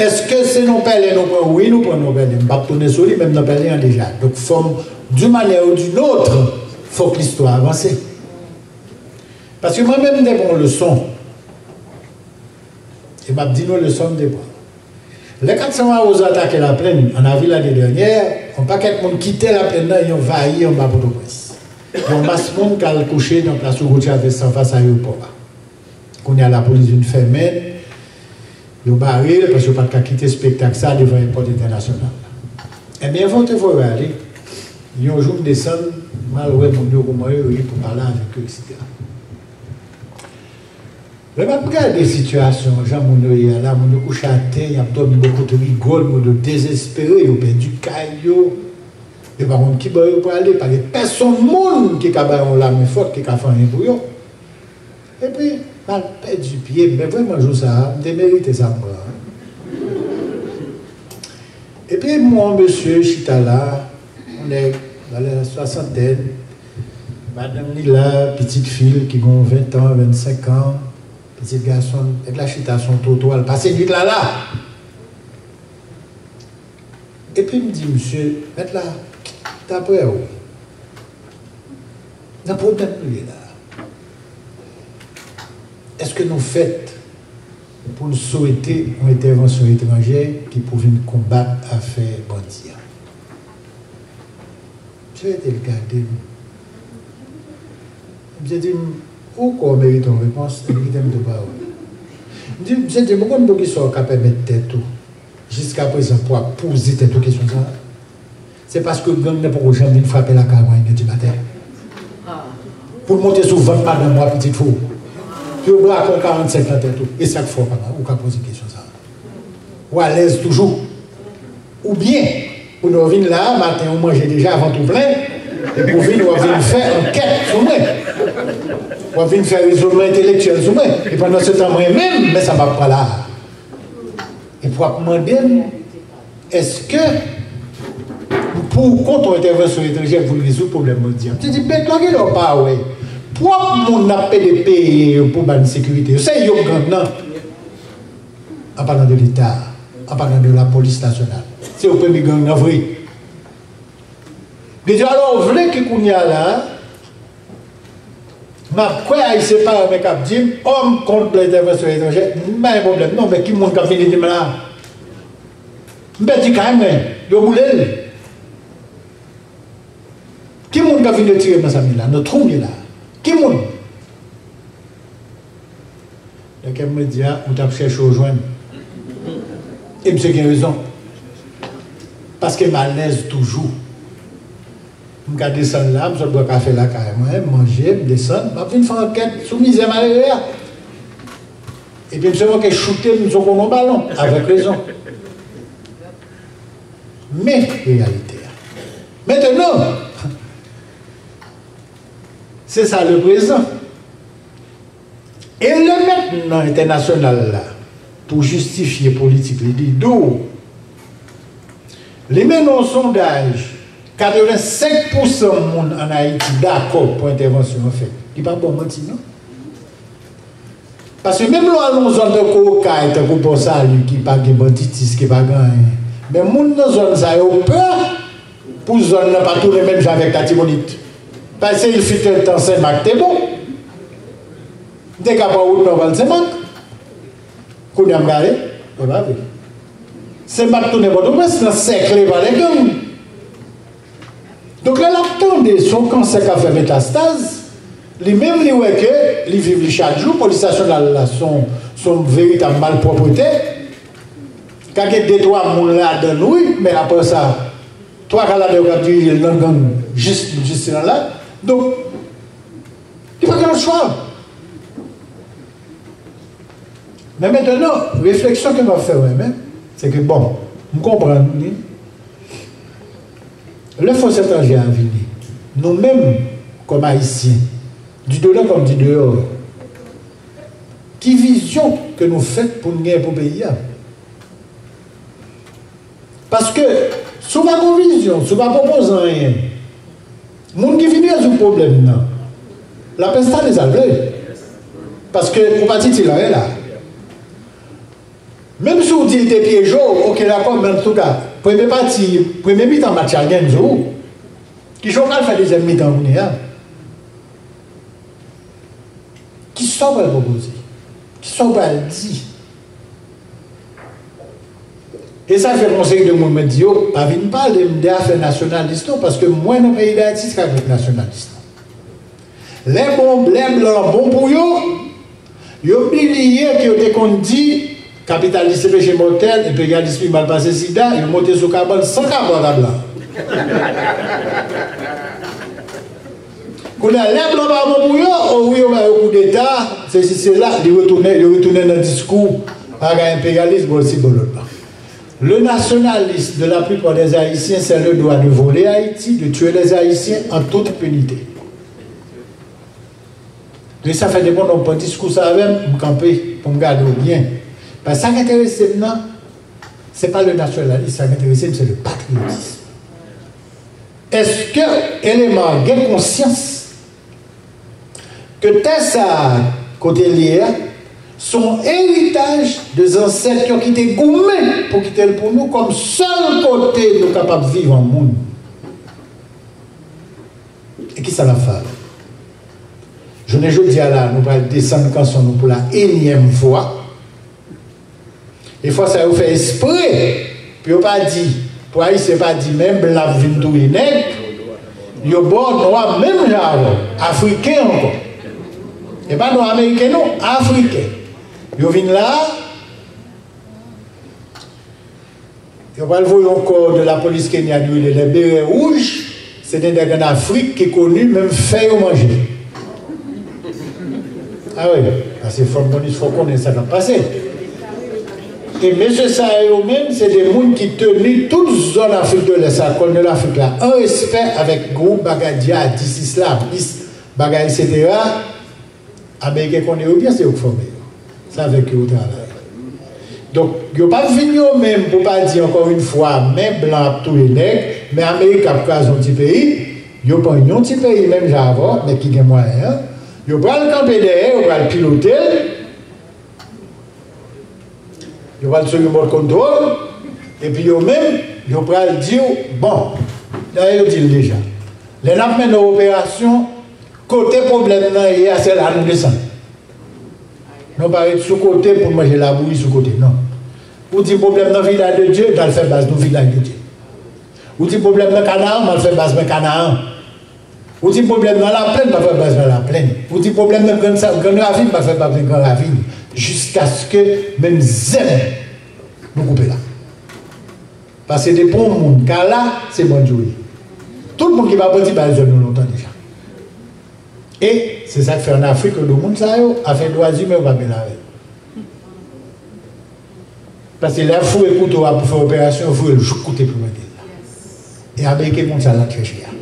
Èske se non pèlen nou pran? Wi, nou pran non pèlen. M p ap tounen sou li, men m nan pèlen an deja. Donk, fò m, d'une manière ou d'une autre, fòk listwa avanse. Paske mwen menm, m te pran yon leson. E m ap di nou leson m te pran. Lè kat san Mawozo atake Laplenn, an avril ane dènyè, yon pakèt moun kite Laplenn nan, yo anvayi anba Pòtoprens. Yon mas moun k al kouche nan plas Hugo Chavez, anfas ayewopò a. Kounye a, lapolis vin fèmen l, yo bare l, paske yo pa t ka kite espektak sa a devan èpòt entènasyonal la. Ebyen, anvan yo te voye yo ale, yon jou m desann, m al wè moun yo, kòman yo ye, pou pale avèk yo, etsetera. Lè m ap gade sitiyasyon, jan moun yo ye a la, moun yo kouche atè, y ap dòmi bò kote rigòl, moun yo dezespere, yo pèdi kay yo, yo pa konn ki bò yo prale, pa gen pèsonn moun ki ka ba yo yon lamen fòt, ki ka fè anyen pou yo. Epi, m al pèdi pye m, men vrèman jou sa a, m te merite sa m pran an. Epi, m wè yon mesye chita la, yon nèg, valè swasantèn, madanm li la, pitit fi l ki gen yon ven tan, vennsenk an, pitit gason l, nèg la chita sou yon twotwa, l pase nuit la la. Epi m di misye, mèt la, daprè w, nan pwoblèm nou ye la a, èske nou fèt pou n swete yon entèvansyon etranjè ki pou vin konbat afè bandi a? Misye rete l gade m. Misye di m, ou kwè w merite yon repons, epi kite m di w pawòl. M di, misye di m, ou konn poukisa w ka pèmèt tèt ou Jiskaprezan, pou w ap poze tèt ou kesyon sa a, se paske gang nan poko janm vin frape lakay mwen, yon dimaten. Pou l monte sou vant madanm ou ak pitit fi w. Pou yo brake yon karannsenk nan tèt ou. E sa k fè w pa, ou ka poze kesyon sa a. Ou alèz toujou. Oubyen, ou nan vin la, maten, ou manje deja, vant ou plen, epi ou vin, w ap vin fè ankèt sou mwen. W ap vin fè rezònman entelektyèl sou mwen. E pandan se tan, mwen menm, men sa m ap pran la a. Epi w ap mande m, èske pou w kont yon entèvansyon etranjè pou l rezoud pwoblèm mondyal? M te di, men kilè w pa wè pwòp moun n ap pede peye yo pou ba n sekirite yo, se yo k gang nan. An palan de Leta, an palan de lapolis nasyonal. Se yo k premye gang nan vre. Li di, alò, w vle ke kounye a la, m ap kwè Ayisyen parèy mwen k ap di m, o, m kont entèvansyon etranjè, m pa gen pwoblèm non, men ki moun k ap vini di m la? M pèdi kay mwen, yo boule l. Ki moun k ap vin retire m nan sa m ye la, nan twou m ye la? Ki moun? Nan kè m, mwen di a, ou t ap chèche w jwenn. E misye gen rezon. Paske m alèz toujou. M ka desann la, m sot bwè kafe lakay mwen, m manje, m desann, m ap vin fè ankèt sou mizè malere a. Epi misye manke choute m sou konon balon, avèk rezon. Men reyalite a. Mentenan, se sa leprezan. E lè mentnan entènasyonal la, pou jistifye politik li, li di w, li mennen yon sondaj, katrevensenk pousan moun ann Ayiti dakò pou entèvansyon an fèt. Li pa ba w manti non. Paske menm lè w al nan yon zòn tankou Okay, tankou Pòsali, ki pa gen banditis, ki pa gen anyen, men moun nan zòn sa yo pè pou zòn nan pa tounen menm jan avèk Latibonit. Paske se yon tan Senmak te bon. M te ka pran wout nò pral Senmak. Kounye a m gade, e pa vre. Senmak tounen Pòtoprens, l ansèkle pa lè gang. Donk, lè l ap tande se yon kansè k ap fè metastaz, li menm li wè ke li viv li chak jou, polis nasyonal la se yon, se yon veritab malpwòpte, ka gen de twa moun ladan l wi, men apre sa, twa ka ladan yo k ap dirije l nan gang jis, jis nan la. Donk, li pa gen lòt chwa. Men mentnan, refleksyon ke m ap fè mwen menm, se ke, bon, m konprann li. Lè fòs etranjè a vini, nou menm, kòm Ayisyen, di dedan kòm di deyò, ki vizyon ke nou fèt pou n gen pou peyi a? Paske, si w pa gen yon vizyon, si w pa pwopoze anyen, moun ki vin rezoud pwoblèm nan, l ap enstale sa l vle. Paske ou pa t itil anyen la. Menm si w di l te pyeje w, oke, dakò, men antouka, premye pati, premye mitan match la gen sou ou. Kijan w pral fè dezyèm mitan kounye a? Kisa w pral pwopoze? Kisa w pral di? E sa fè yon seri de moun mwen di yo, pa vin pale m de afè nasyonalis non, paske mwen nan peyi Dayiti se ka vin nasyonalis non. Lè bon, lè blan bon pou yo, yo bliye ke yo te konn di, kapitalis se peche mòtèl, enperyalis pi mal pase sida, yo monte sou kabann san kapòt a blan. Kounye a, lè blan pa bon pou yo, o wi, yo ba yo koudeta, sesi, sela, li retounen, yo retounen nan diskou bagay enperyalis, bò si, bò lòt la. Le nationalisme de la plupart des Haïtiens, c'est le droit de voler Haïti, de tuer les Haïtiens en toute impunité. E sa fè depi w pran diskou sa avè m, m kanpe pou m gade w byen. Paske sa k enterese m nan, se pa le nasyonalism, sa k enterese m, se le patriyotism. Èske eleman an gen konsyans ke tè sa a, kote l ye a, se yon eritaj de zansèt yo ki te goumen pou kite l pou nou kòm sèl kote nou kapab viv an moun? E kisa n ap fè avè l? Jounen jodi a la, nou pral desann kanson nou pou la enyèm fwa. E fwa sa yo fè espre pou yo pa di, pou Ayisyen pa di, men blan ap vin touye nèg, yo ba w nwa menm jan avè w, Afriken ankò. E pa nwa ameriken non, Afriken. Yo vin la, Yo pral voye yon kò de lapolis kenyan ki rele les Bérets Rouges, se de nèg ann Afrik ki koni menm fè yo manje. A wi, paske fò m konn, fò konnen sa k ap pase. E mesye sa yo menm, se de moun ki teni tout zòn Afrik de Lès la, Kòn de Lafrik la, an respè avèk gwoup bagay djihadis, islamis, bagay, etsetera. Ameriken konnen yo byen, se yo k fòme yo. Se avèk yo yo travay. Donk, yo p ap vin yo menm pou pa di, ankò yon fwa, men blan ap touye nèg, men Amerik ap kraze yon ti peyi, yo pran yon ti peyi menm jan avè w, men ki gen mwayen an, yo pral kanpe dèyè, yo pral pilote l, yo pral sou remote control, epi yo menm, yo pral di w, bon, dayè yo di l deja, lè n ap mennen operasyon, kote pwoblèm nan ye a, se la nou desann. Nou pa ret sou kote pou n manje labouyi sou kote, non. Ou di pwoblèm nan Village de Dieu, n al fè baz nou Village de Dieu. Ou di pwoblèm nan Kanaran, m al fè baz mwen Kanaran. Ou di pwoblèm nan Laplèn, m al fè baz mwen Laplèn. Ou di pwoblèm nan Grann Sa-, Grann Ravin, m al fè baz mwen Grann Ravin. Jiskaske menm zèb nou koupe la. Paske depi yon moun ka la, se bandi w ye. Tout moun ki pa bandi, pa bezwen nou lontan deja. E se sa k fè ann Afrik, yo di w moun sa yo, afè dwa imen yo pa mele avè l. Paske lè y ap foure kouto a pou fè operasyon, yo foure l jouk kote pou mete l la. E Ameriken konn sa l ap chèche a.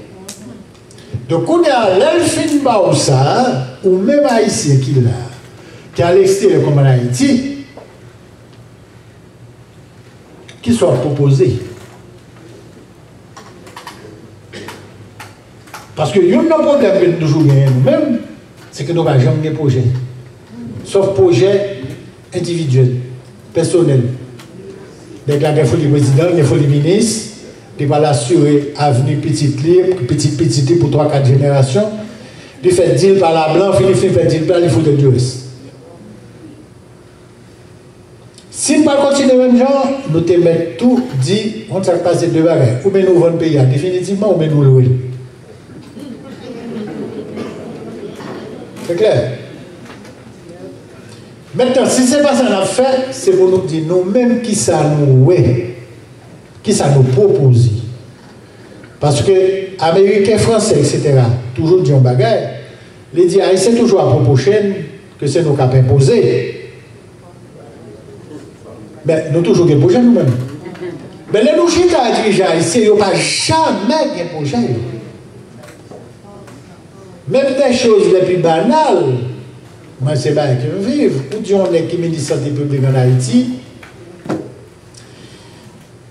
Donk, kounye a, lè l fin ba w sa, ou menm Ayisyen ki la, ki aleksteryè kòm ann Ayiti, kisa w ap pwopoze? Paske youn nan pwoblèm ke nou toujou genyen nou menm, se ke nou pa janm gen pwojè. Sòf pwojè endividyèl, pèsonèl. Nèg la gen foli prezidan, li gen foli minis, li pral asire avni pitit li, pitit pitit li pou twa, kat jenerasyon. Li fè dil pa la blan, fini fin fè dil pa, li fout dèyè. Si n pral kontinye menm jan, nou te mèt tou di, konn sa k pase, de bagay. Oubyen nou vann peyi a definitivman, oubyen nou lwe l. Se klè. Mentnan, si se pa sa n ap fè, se pou nou di nou menm kisa nou wè, kisa nou pwopoze. Paske Ameriken, Fransè, etsetera, toujou di yon bagay, li di Ayisyen toujou ap reproche n ke se nou k ap enpoze. Men, nou toujou gen pwojè nou menm. Men lè nou chita a dirije Ayisyen, yo pa jamè gen pwojè yo. Menm des choses les plus banales, mwen se bagay ke m viv, ou di yon nèg ki minis sante piblik ann Ayiti,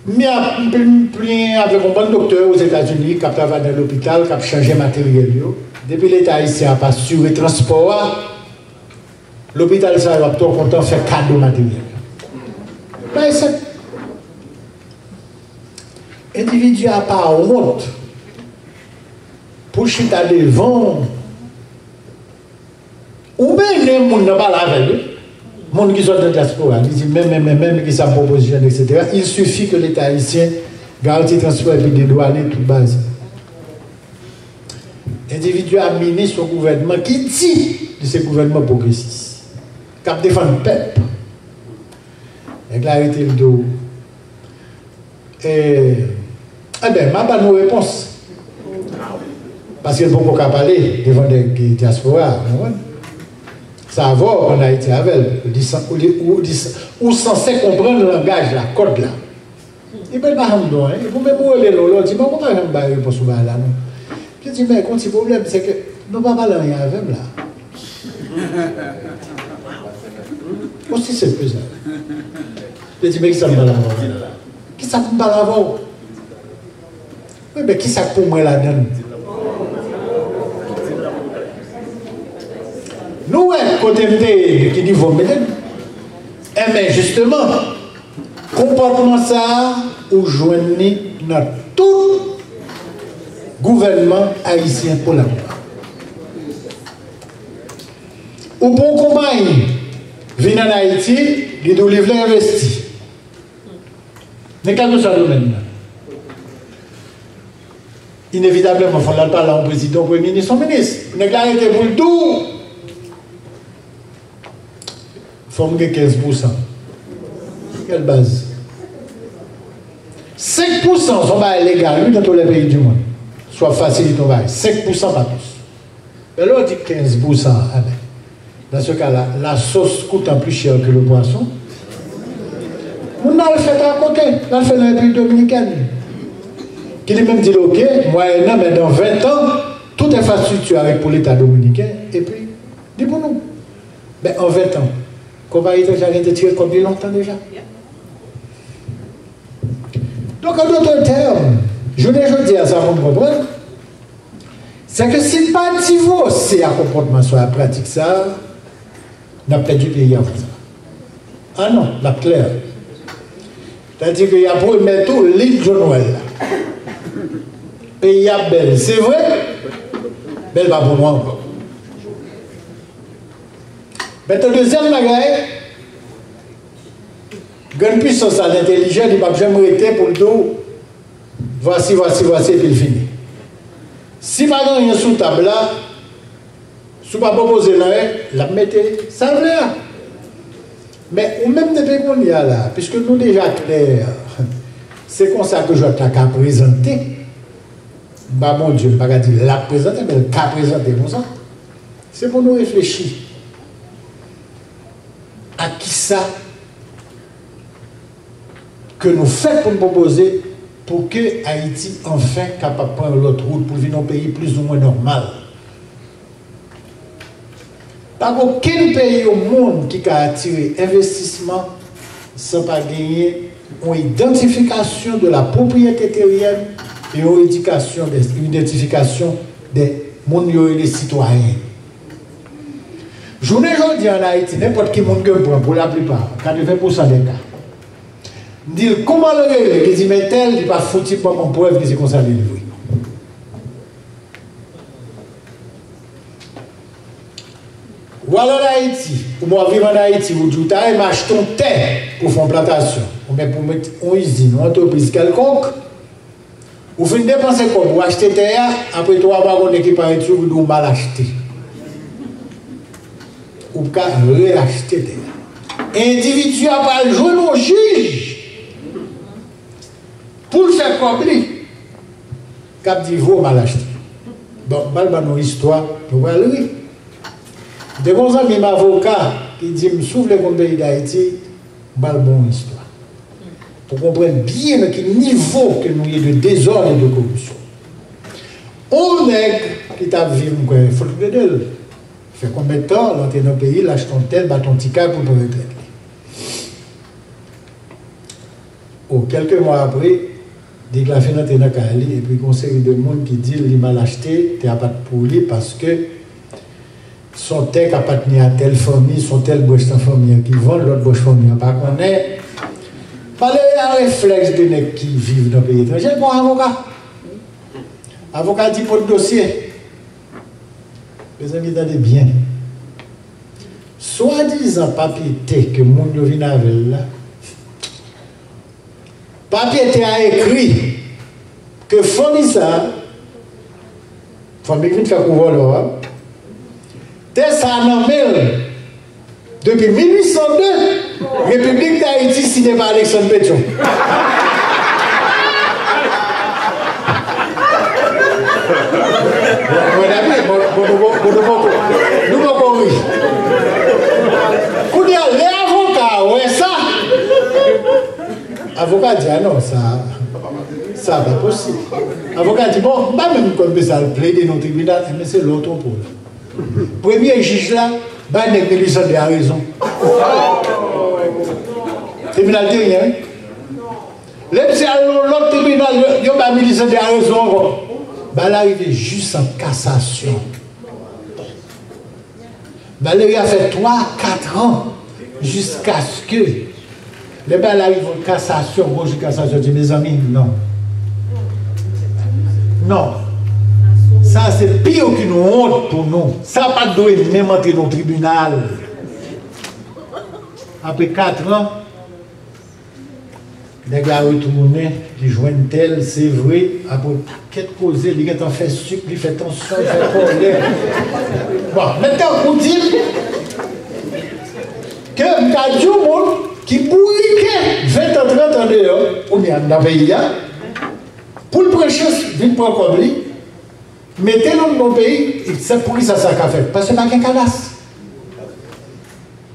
m ap, m pli, m pli avèk yon bann doktè Ozetazini k ap travay nan lopital, k ap chanje materyèl yo. Depi Leta ayisyen ap asire transpò a, lopital sa yo ap twò kontan fè kado materyèl. Bagay senp. Endividi a pa wont pou l chita devan w, ou mennen moun nan pale avè l, wi. Moun ki sot nan dyaspora, li di, men, men, men, men, men, ki sa m pwopoze, etsetera. Il suffit que Leta ayisyen garanti transpò epi dedwane tout baz. Endividi a minis yon gouvènman ki di li se gouvènman pwogresis, k ap defann pèp. Nèg la rete l di w, e, enben, m a ban nou repons. Paske l poko ka pale devan nèg dyaspora, w konprann? Sa avè w ann Ayiti avè l. Ou di san-, ou di, ou di san-, ou sanse konprann langaj la, kòd la. Li pa janm di w anyen. Epi w menm ou rele l, w di, men ou pa janm bay repons sou bagay la, non. Li di, men, gon ti pwoblèm, se ke nou pa pale anyen avè m la. Osi senp ke sa. Li di, men kisa m pale avè w la? Kisa pou m pale avè w? Wi, men kisa k pou mwen ladan l? Nou wè kote m te ye, ki nivo m mete m. Enben, jisteman, konpòtman sa a, ou jwenn li nan tout gouvènman ayisyen kolabora. Ou pran yon konpayi, vin ann Ayiti, li di w li vle envesti. Nan kèlkeswa domèn nan. Inevitableman, fò l al pale a yon prezidan, yon premye minis, yon minis. Nèg la rete pou l di w, fò m gen kenz pousan. Kèl baz? se yon bagay legal, wi, dans tous les pays du monde. Si w ap fasilite yon bagay, senk pousan pa plis. Men lè w di kenz pousan, a ben, dans ce cas-là, la sauce coûtant plus cher que le poisson, moun nan al fè l akote, l al fè l nan Repiblik Dominikèn. Ki li menm di l, oke, mwayennan, men dans vingt ans, tout enfrastrikti a ret pou Leta dominiken, epi li pou nou. Men an ven tan, konpayi etranjè a gentan tire kòb li lontan deja. Donk, an dòt tèm, jounen jodi a, sa pou n konprann, se ke si n pa divòse ak konpòtman sa a, pratik sa a, n ap pèdi peyi a konsa. A non, l ap klè. Sètadi ke y ap remèt ou lig John Noël la. Peyi a bèl, se vre, men l pa pou nou ankò. Mentnan, dezyèm bagay, grann pisans la, l entèlijan, li p ap janm rete pou l di w, vwasi, vwasi, vwasi, epi l fini. Si pa gen anyen sou tab la, si w pa pwopoze l anyen, l ap mete sa l vle a. Men ou menm depi kounye a la, piske nou deja klè, se konsa ke jwèt la ka prezante. M pa Bondye, m pa ka di l ap prezante, men l ka prezante konsa. Se pou nou reflechi a kisa ke nou fèt pou n pwopoze pou ke Ayiti anfen kapab pran yon lòt wout, pou l vin yon peyi plizoumwen nòmal. Pa gen okenn peyi o mond ki ka atire envestisman san pa genyen yon idantifikasyon de la pwopriyete teryèn e yon edikasyon de, idantifikasyon de moun yo rele sitwayen. Jounen jodi a, ann Ayiti, nenpòt ki moun ke m pran, pou laplipa, katreven pousan dè ka, m di l, kòman l rele? Li di m entèl, li pa fouti ban m yon prèv ke se konsa li vre. Ou al ann Ayiti, oubyen w ap viv ann Ayiti, ou di w ta renmen achte yon tè pou fè yon plantasyon, oubyen pou met yon izin, yon antrepriz kèlkonk, ou fin depanse kòb, ou achte tè a, apre twa mwa, konnen ki parèt sou ou, di w mal achte. Ou ka reachte tè a. Endividi a pral jwenn yon jij pou l fè kòb li, k ap di vo mal achte. Bon, m pral ban nou istwa, nou pral ri. M te gen yon zanmi m avoka ki di m, si w vle konn peyi Dayiti, m pral ban w yon istwa. Pou w konprann byen nan ki nivo ke nou ye de dezòd e de koripsyon. On nèg ki t ap viv, m kwè, fòk m ede l. Fè konbyen tan l antre nan peyi, l achte yon tè, l bat yon ti kay pou l pran retrèt li. O, kèlke mwa apre, nèg la fin antre nan kay li, epi gen yon seri de moun ki di l li mal achte, tè a pa t pou li, paske s on tè k apatni a tèl fanmi, s on tèl branch nan fanmi an ki vann, lòt branch fanmi an pa konnen. Malere a, reflèks de nèg ki viv nan peyi etranje, l pran avoka. Avoka di, pot dosye. Mezanmi, tande byen. Swadizan papye tè ke moun yo vin avè l la, papye tè a ekri ke fanmi sa a, fanmi k vin fè kou vòlò a, tè sa a nan men l depi mil uit san de, Repiblik Dayiti siyen pa Alexandre Pétion. Bon, bon, bon, bon, bon, nou poko, nou poko ri. Kounye a, lè avoka a wè sa, avoka di, a non, sa, sa pa posib. Avoka di, bon, m pa menm konn bezwen al plede nan tribinal, men se lè w twonpe w la. Premye jij la bay nèg Melisande a rezon. Tribinal te gen, wi. Lè misye al nan lòt tribinal, yo, yo bay Melisande a rezon ankò. Bagay la rive jis an kasasyon. Malere a fè twa, kat an, jiskaske lè bagay la rive an kasasyon, bon, jij kasasyon di, mezanmi, non. Non. Sa se pi okenn wont pou nou. Sa pa t dwe menm antre nan tribinal. Apre kat an, nèg la retounen, li jwenn tè l, se vre, apre yon pakèt koze, li gentan fè sik, li fè tansyon, li fè kòlè. Bon, men tankou di m ke m ka di yon moun ki bourike ven tan, trant an deyò, oubyen anndan peyi a, pran chans vin pran kòb li, mete l nan peyi, se poukisa sa ka fèt? Paske pa gen kadas.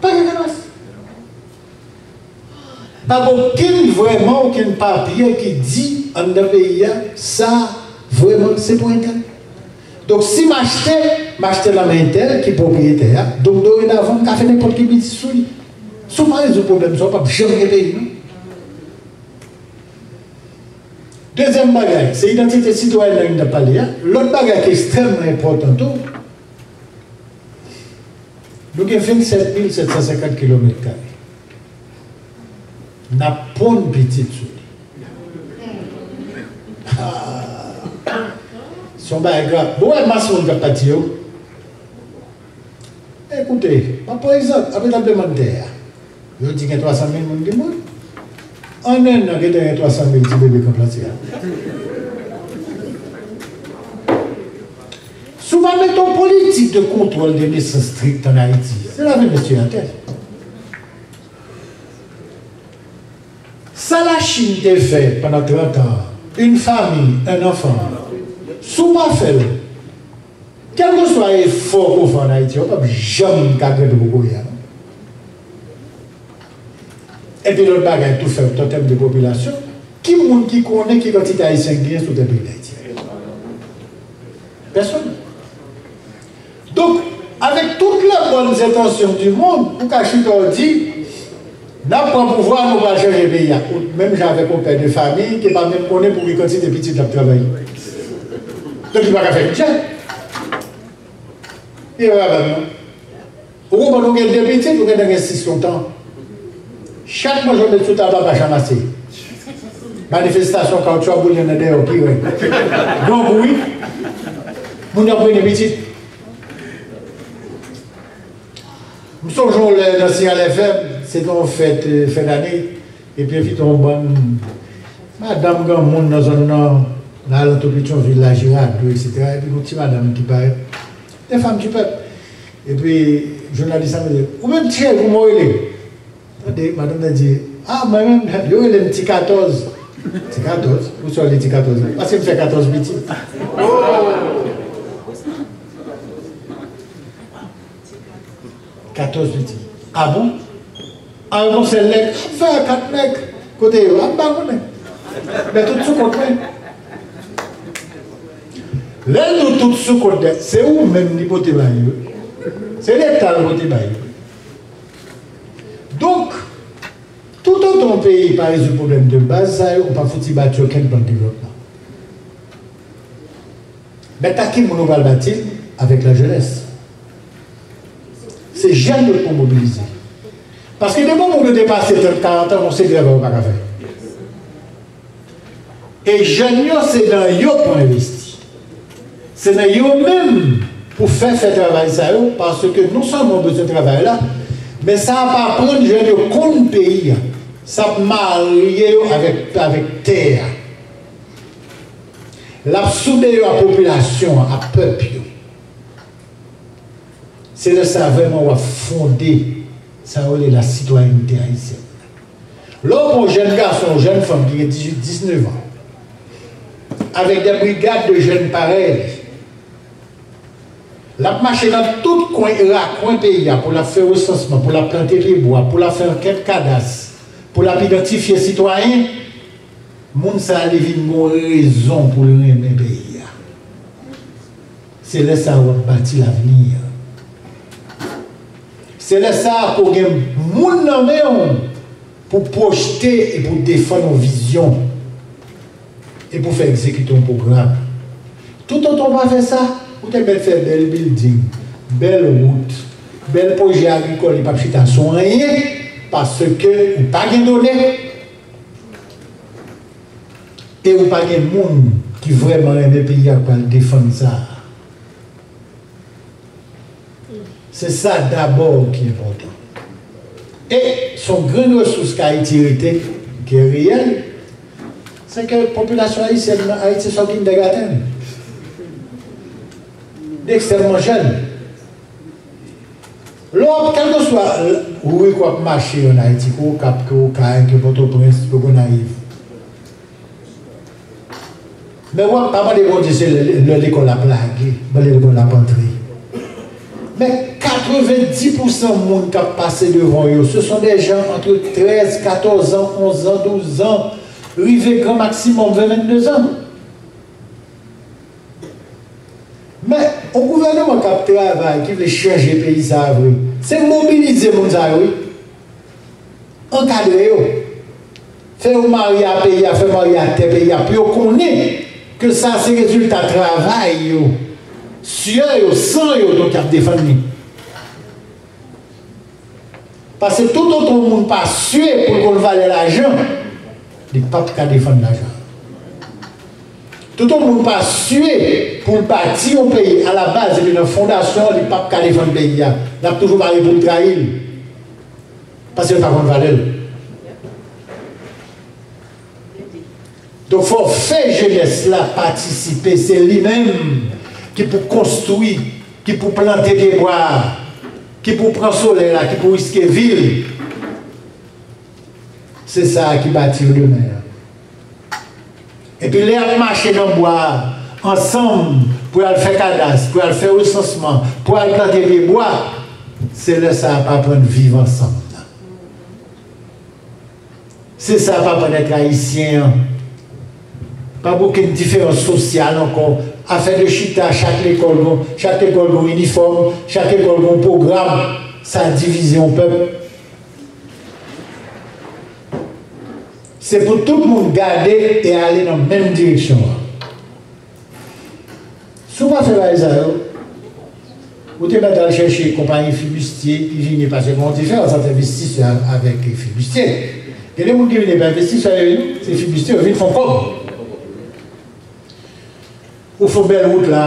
Pa gen kadas. Pa gen okenn vrèman, okenn papye ki di anndan peyi a, sa vrèman se pou entèl. Donk, si m achte, m achte nan men entèl ki pwopriyetè a, donk, dorenavan, m ka fè nenpòt ki biznis sou li. Si w pa rezoud pwoblèm sa, w p ap janm gen peyi, non. Dezyèm bagay, se idantite sitwayèn nan nou t ap pale a. Lòt bagay ki ekstrèmman enpòtan tou, nou gen vennsèt mil sèt san senkant kilomèt kare. N ap ponn pitit sou li. Ah. Se yon bagay grav. Bon, wè mas moun k ap pati yo. Ekoute, m ap pran egzanp, apre tranblemanntè a, yo di gen twa san mil moun ki mouri. An en an, gentan gen twa san mil ti bebe k ranplase a. Si w pa mete yon politik de kontwòl de nesans strikt ann Ayiti, se lave mesye atè. Sa Lachin te fè pandan trant an, une famille, un enfant, si w pa fè l, kèlkeswa efò ke w fè ann Ayiti, w p ap janm ka grenpe kokoye a, non. Epi lòt bagay tou fèt an tèm de popilasyon, ki moun ki konnen ki kantite ayisyen k genyen sou tè peyi Dayiti? Pèsonn. Donk, avec toutes les bonnes intentions du monde, ou ka chita w di, n ap pran pouvwa, nou pral chanje peyi a. Ou menm jan avèk yon pè de fanmi ki pa menm konnen pou ki kantite pitit l ap travay. Donk, li pa ka fè bidjè. Li pa kapab, non. Ou konprann, ou gen de pitit, ou gentan gen sis lontan. Chak manje w met sou tab la pa janm ase. Manifestasyon, kawotchou ap boule nan dèyè w pi rèd. Grangou, wi. Moun yo ap rele pitit. M sonje yon lè nan Siyal F M, se te yon fèt, euh, fen dane, epi envite yon bann madanm granmoun nan zòn nan, nan alantou Petyonvil la, Jiradou, etsetera. Epi yon ti madanm ki parèt, de fanm di pèp. Epi jounalis la mande, "Ou menm, cheri, kòman w rele?" Tande, madanm nan di, "Ah, mwen menm, yo rele m Ti katòz." Ti katòz? Poukisa w rele Ti katòz? Paske m fè katòz pitit. Katòz pitit. Ah bon? Ah, yon sèl nèg. Ap fè a kat nèg. Kote yo? Ap ba konnen. Men tout sou kont mwen. Lè nou tout sou kont nèg, se ou menm li pote ba yo. Se Leta l pote ba yo. Donk, toutotan yon peyi pa rezoud pwoblèm de baz sa yo, ou pa fouti bati okenn plan de devlopman. Men ak ki moun ou pral bati l? Avèk lajenès. Se jèn yo pou mobilize. Paske depi yon moun yo depase trant, karant an, yon seri de travay yo pa ka fè. E jèn yo, se nan yo pou envesti. Se nan yo menm pou fè, fè travay sa yo, paske non sèlman yo bezwen travay la, men sa ap aprann jèn yo konn peyi a. Sa ap marye yo avèk, avèk tè a. L ap soude yo a popilasyon an, a pèp yo. Se lè sa a vrèman w ap fonde sa yo rele la sitwayènte ayisyèn. Lè w pran yon jèn gason, yon jèn fanm ki gen dizuit, diznèf an, avèk de brigad de jèn parèy li, l ap mache nan tout kwen e rakwen peyi a pou l ap fè resansman, pou l ap plante pyebwa, pou l ap fè ankèt kadas, pou l ap idantifye sitwayen, moun sa a li vin gen yon rezon pou l renmen peyi a. Se lè sa a w ap bati lavni an. Se lè sa a ke w gen moun nan men w pou pwojte e pou defann yon vizyon e pou fè egzekite yon pwogram. Toutotan w pa fè sa, ou te mèt fè bèl bilding, bèl wout, bèl pwojè agrikòl, li p ap chita sou anyen, paske ou pa gen done. E ou pa gen moun ki vrèman renmen peyi a k pral defann sa. Se sa dabò ki enpòtan. E se yon grenn resous ke Ayiti rete, ki reyèl, se ke popilasyon ayisyèn nan Ayiti se yon kindergarten. Li ekstrèmman jèn. Lè w ap, kèlkeswa ri ke w ap mache ann Ayiti, ke Okap, ke Okay, ke Pòtoprens, ke Gonayiv, Men w ap pa mande Bondye se lè, lè lekòl ap lage, mande lekòl ap antre. Men katrevendis pousan moun k ap pase devan yo, ce sont des gens entre treize, quatorze ans, onze ans, douze ans, rive gran maksimòm ven, vennde zan. Men yon gouvènman k ap travay, ki vle chanje peyi sa a vre, se mobilize moun sa yo, wi. Ankadre yo. Fè yo marye a peyi a, fè marye a tè peyi a, pou yo konnen ke sa se rezilta travay yo, syè yo, san yo, donk y ap defann li. Paske toutotan yon moun pa sye pou l konn valè lajan, li p ap ka defann lajan. Tout yon moun pa sye pou l bati yon peyi alabaz epi nan fondasyon, li p ap ka defann peyi a. L ap toujou pare pou l trayi l. Paske l pa konn valè l. Donk, fò w fè jenès la patisipe, se li menm ki pou konstwi, ki pou plante pyebwa, ki pou pran solèy la, ki pou riske vi l. Se sa a ki bati yo demen an. Epi lè y ap mache nan bwa a, ansanm, pou y al fè kadas, pou y al fè resansman, pou y al plante pyebwa, se lè sa y ap aprann viv ansanm nan. Se sa y ap aprann èt ayisyen an. Pa gen okenn diferans sosyal ankò. Afè de chita, chak lekòl gon, chak lekòl gon inifòm, chak lekòl gon pwogram, sa divize yon pèp. Se pou tout moun gade e ale nan menm direksyon an. Si w pa fè bagay sa yo, ou te mèt al chèche konpayi fibistye ki vini, paske gen yon diferans ant envestisè avèk fibistye. Gen de moun ki vini pa envestisè yo, se fibistye, yo vin fè kòb. Ou fè bèl wout la,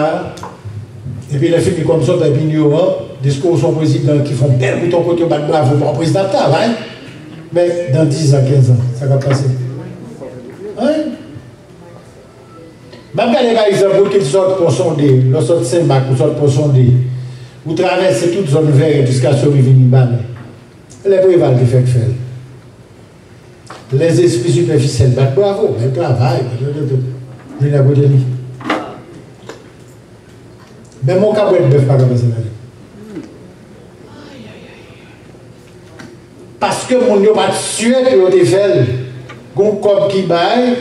epi lè fini kòm se yon pèp inyoran, deske w se yon prezidan ki fè yon bèl wout yon kote, yo bat bravo, bon, prezidan ap travay, men dan dizan, kenzan, sa k ap pase? Anyen. M ap gade pa egzanp, ou kit sot Pon Sonde, lè w sot Senmak, ou sot Pon Sonde, ou travèse tout zòn Vèrèt jiska Sori vin Mibalè. Lè Preval te fèk fè l. Lèzespri sipèfisyèl bat bravo, bèl travay, vin a kote li. Menm yon kabwèt bèf pa ka pase la. Paske moun yo pa t sye ke yo te fè l. Gon kòb ki bay,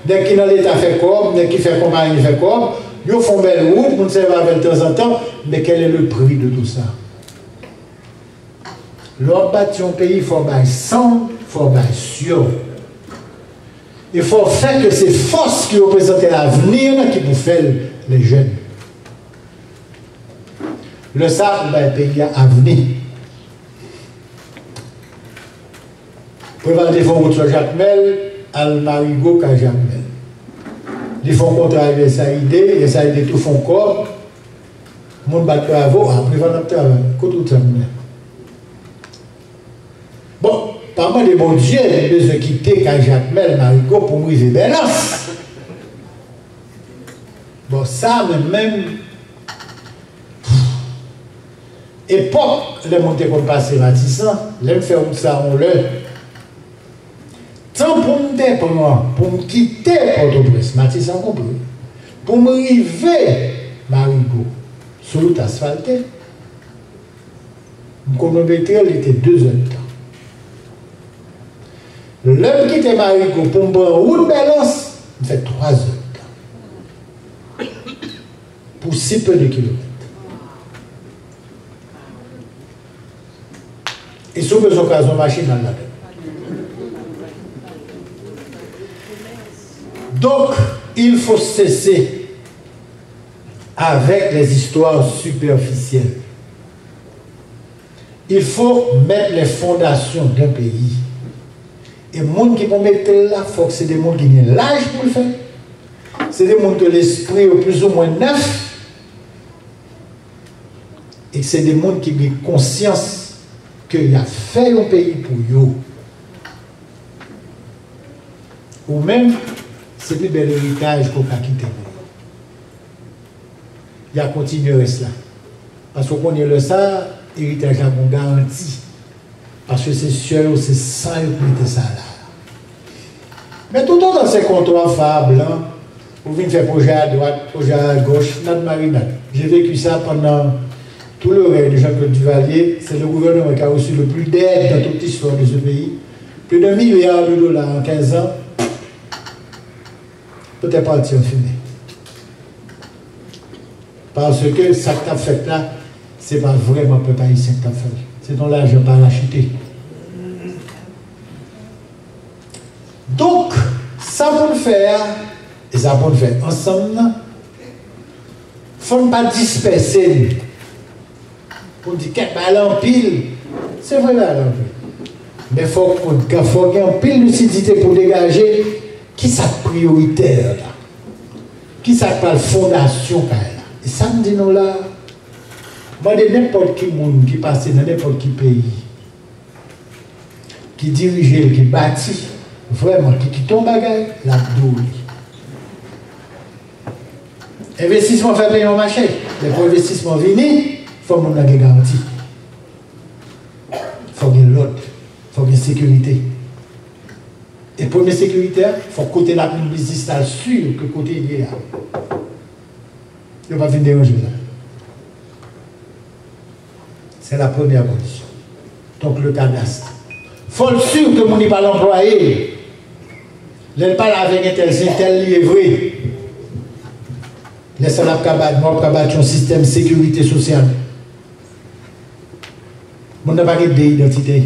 nèg ki nan Leta fè kòb, nèg ki fè konpayi fè kòb, yo fè yon bèl wout, moun sèvi avè l tanzantan, men quel est le prix de tout ça? Lè w ap bati yon peyi, fò w bay san w, fò w bay syè w. E fò w fè ke se fòs ki reprezante lavni an ki pou fè l, les jeunes. Lè sa a, ou bay peyi a avni. Preval te fè yon wout sou Jakmèl, al Marigo, kay Jakmèl. Li fè yon kontra ak U S A I D, U S A I D tou fè yon kòb. Moun bat bravo, a, Preval ap travay. Kote wout sa mennen? Bon, pa mande Bondye, m bezwen kite kay Jakmèl, Marigo pou m rive Bèlans. Bon, sa menm, menm, epòk, lè moun te konn pase Matisan, lè m fè wout sa yon lè, tan pou m te pran, pou m kite Pòtoprens, Matisan konpri, pou m rive Marigo, sou wout asfalte, m kwonometre l, li te de zèdtan. Lè m kite Marigo pou m pran wout Bèlans, m fè twa zèdtan. Pour si peu de kilomètres. E si w bezwen w ka jwenn yon machin, al ladan l. Donc, il faut cesser avec les histoires superficielles. Il faut mettre les fondations d'un pays. E moun ki pou mete l la, fòk se de moun ki gen laj pou l fè l. Se de moun ke lespri yo plizoumwen nèf. E se de moun ki gen konsyans ke y ap fè yon peyi pou yo. Ou menm, se pi bèl eritaj ke w ka kite pou yo. Y a kontinye rès la. Paske w konnen lè sa a, eritaj la gon garanti. Paske se syè yo, se san yo k mete sa la. Men toutotan se kontwa fa a blan, Ou vin fè pwojè adwat, pwojè agòch, nat marinat. J'ai vécu ça pendant tout le règne de Jean-Claude Duvalier. C'est le gouvernement qui a reçu le plus d'aide dans toute l'histoire de ce pays. Plus d'un milliard de dollars en quinze ans. Tout est parti en fumée. Paske sa k t ap fèt la, se pa vrèman pèp ayisyen k t ap fè l. Se t yon lajan parachite. Donk, sa pou n fè a, e sa pou n fè ansanm nan, fò n pa dispèse n. Pou n di kèk bagay la anpil. Se vre bagay la anpil. Men fòk, fò gen anpil lisidite pou degaje kisa k priyoritè la. Kisa k pral fondasyon kay la. E sa m di nou la, mande nenpòt ki moun ki pase nan nenpòt ki peyi, ki dirije l, ki bati, vrèman, ki kite yon bagay, l ap di w li. Envestisman fè peyi an mache. Lè pou envestisman vini, fò moun nan gen garanti. Fò gen lòd, fò gen sekirite. E premye sekirite a, fò kote l ap mennen biznis la si ke kote l ye a, yo pa vin deranje l la. C'est la première condition. Donk, le cadastre. Fò l si ke moun li pral anplwaye. Lè l pale avèk entèl, se entèl li ye vre. Lè sa l ap ka bat, nou ap ka bat yon sistèm sekirite sosyal. Moun nan pa gen de idantite.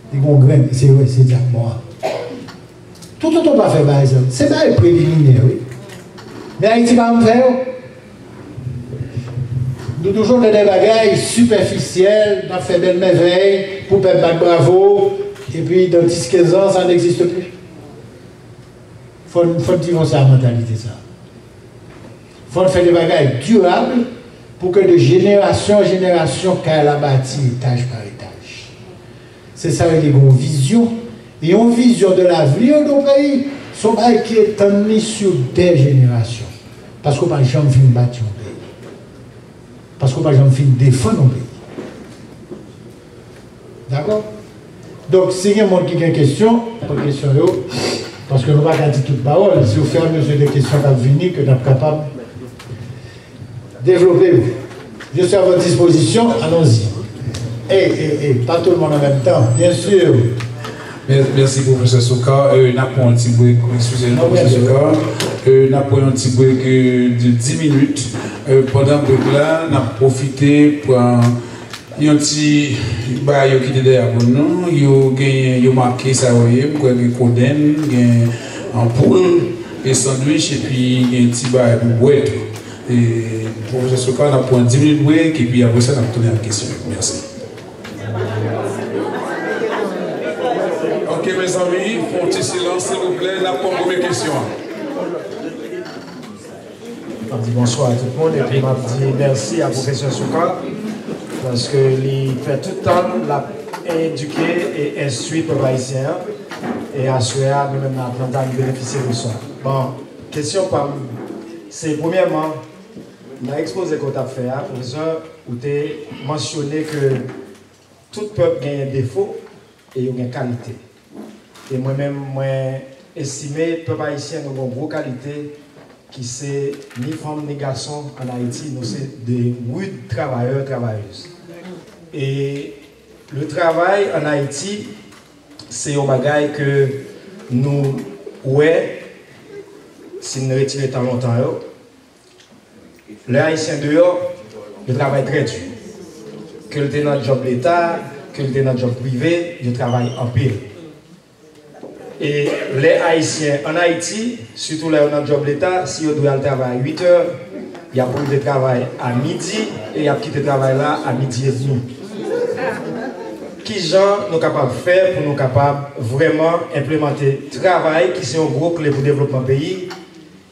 Li gen yon grenn, se vre, se dyak mò a. Toutotan w pa fè bagay sa, se bagay preliminè, wi. Men Ayiti pa janm fè yo. Nou toujou nan de bagay sipèfisyèl, n ap fè bèl mèvèy pou pèp bat bravo, epi dans dix, quinze ans, ça n'existe plus. Fò n, fò n divòse ak mantalite sa. Fò n fè de bagay dirab pou ke de jenerasyon an jenerasyon, kay la bati etaj pa etaj. Se sa yo rele gen yon vizyon. E yon vizyon de l'avenir de yon peyi, se yon bagay ki etann li sou de jenerasyon. Paske w pa janm fin bati yon peyi. Paske w pa janm fin defann yon peyi. Dakò? Donk, si gen moun ki gen kesyon, pran kesyon yo, paske nou pa ka di tout pawòl. Si ofiramezi de kesyon k ap vini, ke n ap kapab devlope yo. Je suis à votre disposition, allons-y. E, e, e, pa tout moun an menm tan, byen si. Mè-, mèsi, pwofesè Soukar. Euh, n ap pran yon ti brek, eskize nou, pwofesè Soukar. Euh, n ap pran yon ti brek, euh, de dis minit. Euh, pandan brek la, n ap pwofite pran yon ti bagay yo kite dèyè pou nou. Yo genyen, yo make sa yo ye. M kwè gen kodenn, gen anpoul, gen sandwich, epi gen ti bagay pou bwè tou. E, pwofesè Soukar, n ap pran dis minit brek, epi apre sa, n ap tounen ak kesyon yo. Mèsi. Ok, mezanmi, fè yon ti silans, silvouplè, n ap pran premye kesyon an. M ap di bonswa a tout moun, epi m ap di mèsi a pwofesè Soukar, paske li fè tout tan l ap edike e enstwi pèp ayisyen an, e aswè a, nou menm nan Atlanta, nou benefisye leson. Bon, kesyon pa m, se premyèman, nan ekspoze ke w t ap fè a, pwofesè, ou te mansyone ke tout pèp genyen defo e yo gen kalite. E mwen menm, mwen estime pèp ayisyen nou gen yon gwo kalite ki se ni fanm ni gason ann Ayiti, nou se de rude travayè, travayèz. E le travay ann Ayiti, se yon bagay ke nou wè, si n retire tan lontan yo, lè Ayisyen deyò, yo travay trè di. Ke l te nan djòb leta, ke l te nan djòb prive, yo travay anpil. E lè Ayisyen ann Ayiti, sitou lè yo nan djòb leta, si yo dwe al travay uit è, y ap rive travay a midi e y ap kite travay la a midi edmi. Kijan nou kapab fè pou nou kapab vrèman enplemante travay ki se yon gwo kle pou devlopman peyi?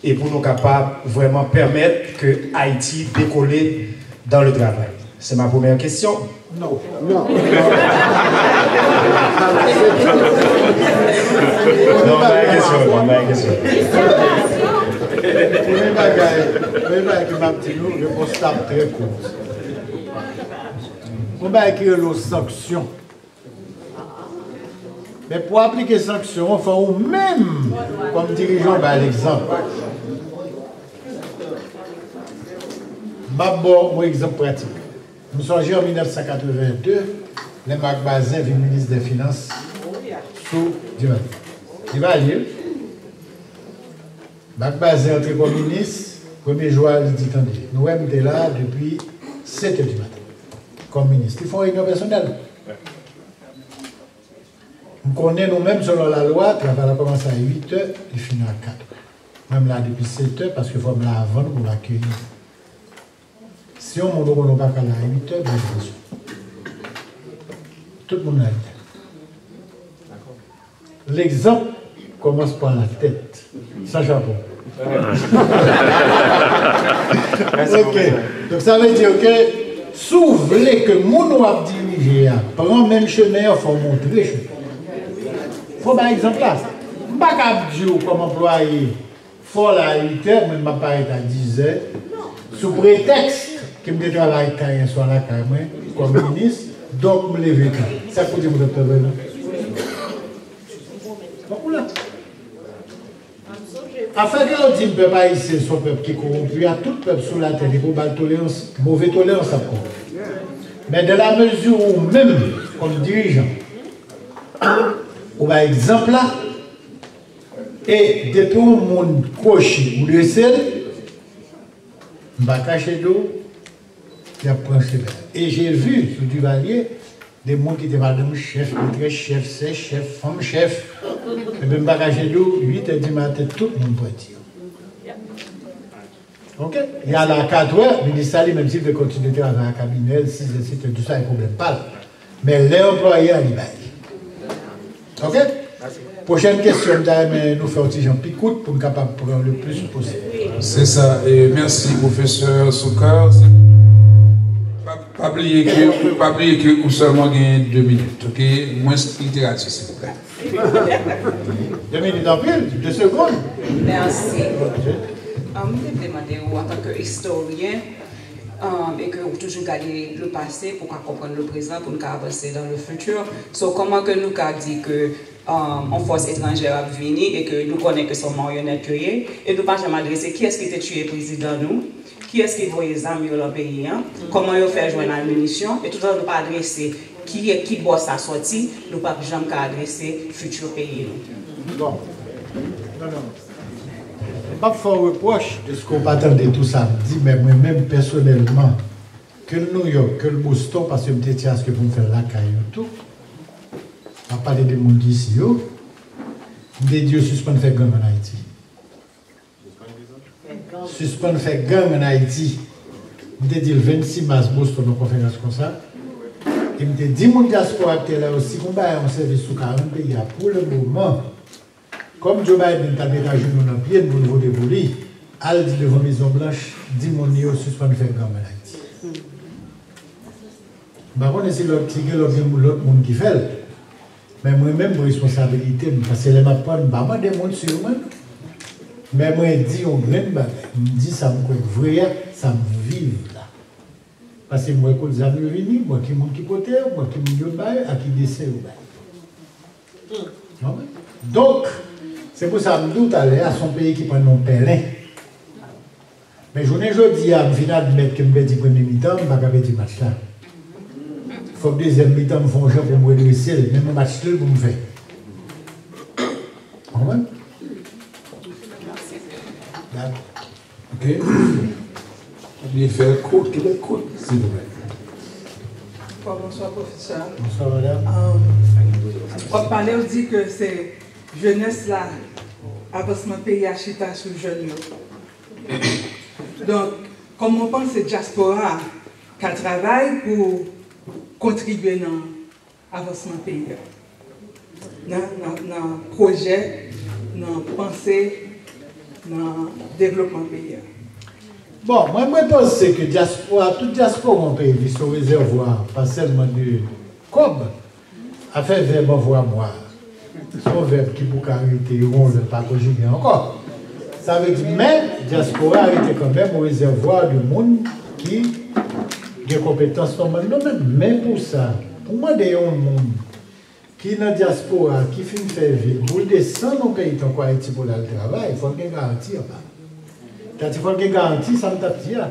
E pou nou kapab vrèman pèmèt ke Ayiti dekole dans le travail? C'est ma première question. Non. Non. Non, pa gen kesyon, non, pa gen kesyon. Premye bagay, premye bagay ke m ap di nou, repons la ap trè kout. Yon bagay ki rele yon sanksyon. Men pou aplike sanksyon an, fò ou menm, kòm dirijan, w bay legzanp. M ap ba w yon egzanp pratik. M sonje an mil nèf san katreven de, lè Marc Bazin vin minis dè finans sou Duvalier. Duvalier, Marc Bazin antre kòm minis, premye jou a, li di, tande, nou wè m te la depi sèt è di maten, kòm minis. Li fè yon reyinyon pèsonèl. M konnen nou menm, selon lalwa, travay la kòmanse a uit è, li fini a kat è. Mwen, m la depi sèt è, paske fò m la avan nou pou m akeyi. Si yon moun ou konnen w pa ka la a uit è, bay atansyon. Tout moun la uit è. L'exemple commence par la tête. San chapo. Ok. Donk, sa vle di ke si w vle ke moun w ap dirije a pran menm chemen an, fò w montre chemen. Fò w bay egzanp la. M pa ka ap di w kòm anplwaye, fò w la a uit è, mwen m ap parèt a diz è, sou pretèks ke m te travay ta yè swa lakay mwen, kòm minis, donk m leve ta. Sa k pou di m w t ap travay la? Fòk ou la. Afè ke yo di m pèp ayisyen se yon pèp ki kowonpi a, tout pèp sou latè li pou ba l tolerans, move tolerans ap kowonpi. Men dans la mesure ou menm, kòm dirijan, ou bay egzanp la, e depi yon moun kwochi ou drese l, m pa kache di w, y ap pran chemen. E j'ai vu sou Duvalier de moun ki te madanm chèf, metrès chèf, sè chèf, fanm chèf. Ebyen, m pa kache di w, uit è di maten, tout moun pwenti yo. Ok? Y ale a kat è, minis la li menm, si l vle kontinye travay a kabinè l, sis è, sèt è, di sa, se pwoblèm pa l. Men lè anplwaye a, li bay. Ok? Pwochèn kesyon, m ta renmen nou fè yon ti jan pi kout pou n kapab pran le plis posib. Se sa. E mèsi, pwofesè Soukar. Se, pa, pa bliye ke, pa bliye ke ou sèlman gen de minit, ok? Mwens literati, silvouplè. De minit anpil, de segonn. Mèsi. Um, m te vle mande ou, antanke istoryen, um, e ke ou toujou gade le passé pou ka konprann le prezan, pou n ka avanse dans le futur. So, kòman ke nou ka di ke, um, yon fòs etranjè ap vini e ke nou konnen ke se yon maryonèt yo ye, e nou pa janm adrese kiyès ki te tiye prezidan nou, kiyès ki voye zam yo lan peyi an, kòman yo fè jwenn aminisyon, e toutan nou pa adrese ki, ki bò sa sòti, nou p ap janm ka adrese fiti peyi nou. Bon. Non, non. M p ap fè w repwòch dèske w pa tande tou sa m di, men mwen menm pèsonèlman, ke l Nouyòk, ke l Boston, paske m te tchaske pou m fè l lakay yo tou. M ap pale de moun ki isi yo. M te di yo sispann fè gang ann Ayiti. Sispann fè gang ann Ayiti. M te di l vennsis mas Boston, nan konferans konsa. E m te di moun dyaspora ki te la yo, si gon bagay yon sèvis sou karant peyi a, pou le moman, kòm Joe Biden t ap met ajenou nan pye n pou n vote pou li, al di devan Mezon Blanch, di moun li yo sispann fè gang ann Ayiti. M pa konnen si lòt, si gen lòt, gen lòt moun ki fè l. Men mwen menm, responsabilite m, paske lè m ap pran, m pa mande moun swiv mwen. Men mwen di yon grenn bagay. M di sa m kwè k vre a, sa m viv la. Paske m wè kot zam yo vini, m wè ki moun ki pote yo, m wè ki moun yo bay, ak ki desen yo bay. Donk, se pou sa m di w talè a, se yon peyi ki pran non pèlen. Men jounen jodi a, m fin admèt ke m pèdi premye mitan, m pa ka pèdi match la. Fòk dezyèm mitan, m fè yon jan pou m redrese l, men m match nul pou m fè. Konprann? Dakò. Ok. Oubyen fè l kout, kenbe l kout, silvouplè. Bon, bonswa, pwofesè. Bonswa, madanm. Um, w ap pale, w di ke se jenès la, avansman peyi a chita sou jèn yo. Donk, kòman w panse dyaspora a ka travay pou kontribye nan avansman peyi a? Nan, nan, nan pwojè, nan panse, nan devlopman peyi a? Bon, mwen, mwen panse ke dyaspora, tout dyaspora yon peyi, li se yon rezèvwa, pa sèlman de kòb. Afè vèb anvwamwa, se yon vèb ki pou ka rete yon lè pa konjige ankò. Sa vle di, men, dyaspora rete kanmenm yon rezèvwa de moun ki gen konpetans nan mond nan menm. Men pou sa, pou mande yon moun ki nan dyaspora, ki fin fè vil, pou l desann yon peyi tankou Ayiti pou l al travay, fò l gen garanti anba. Sa di fò l gen garanti, sa m t ap di a.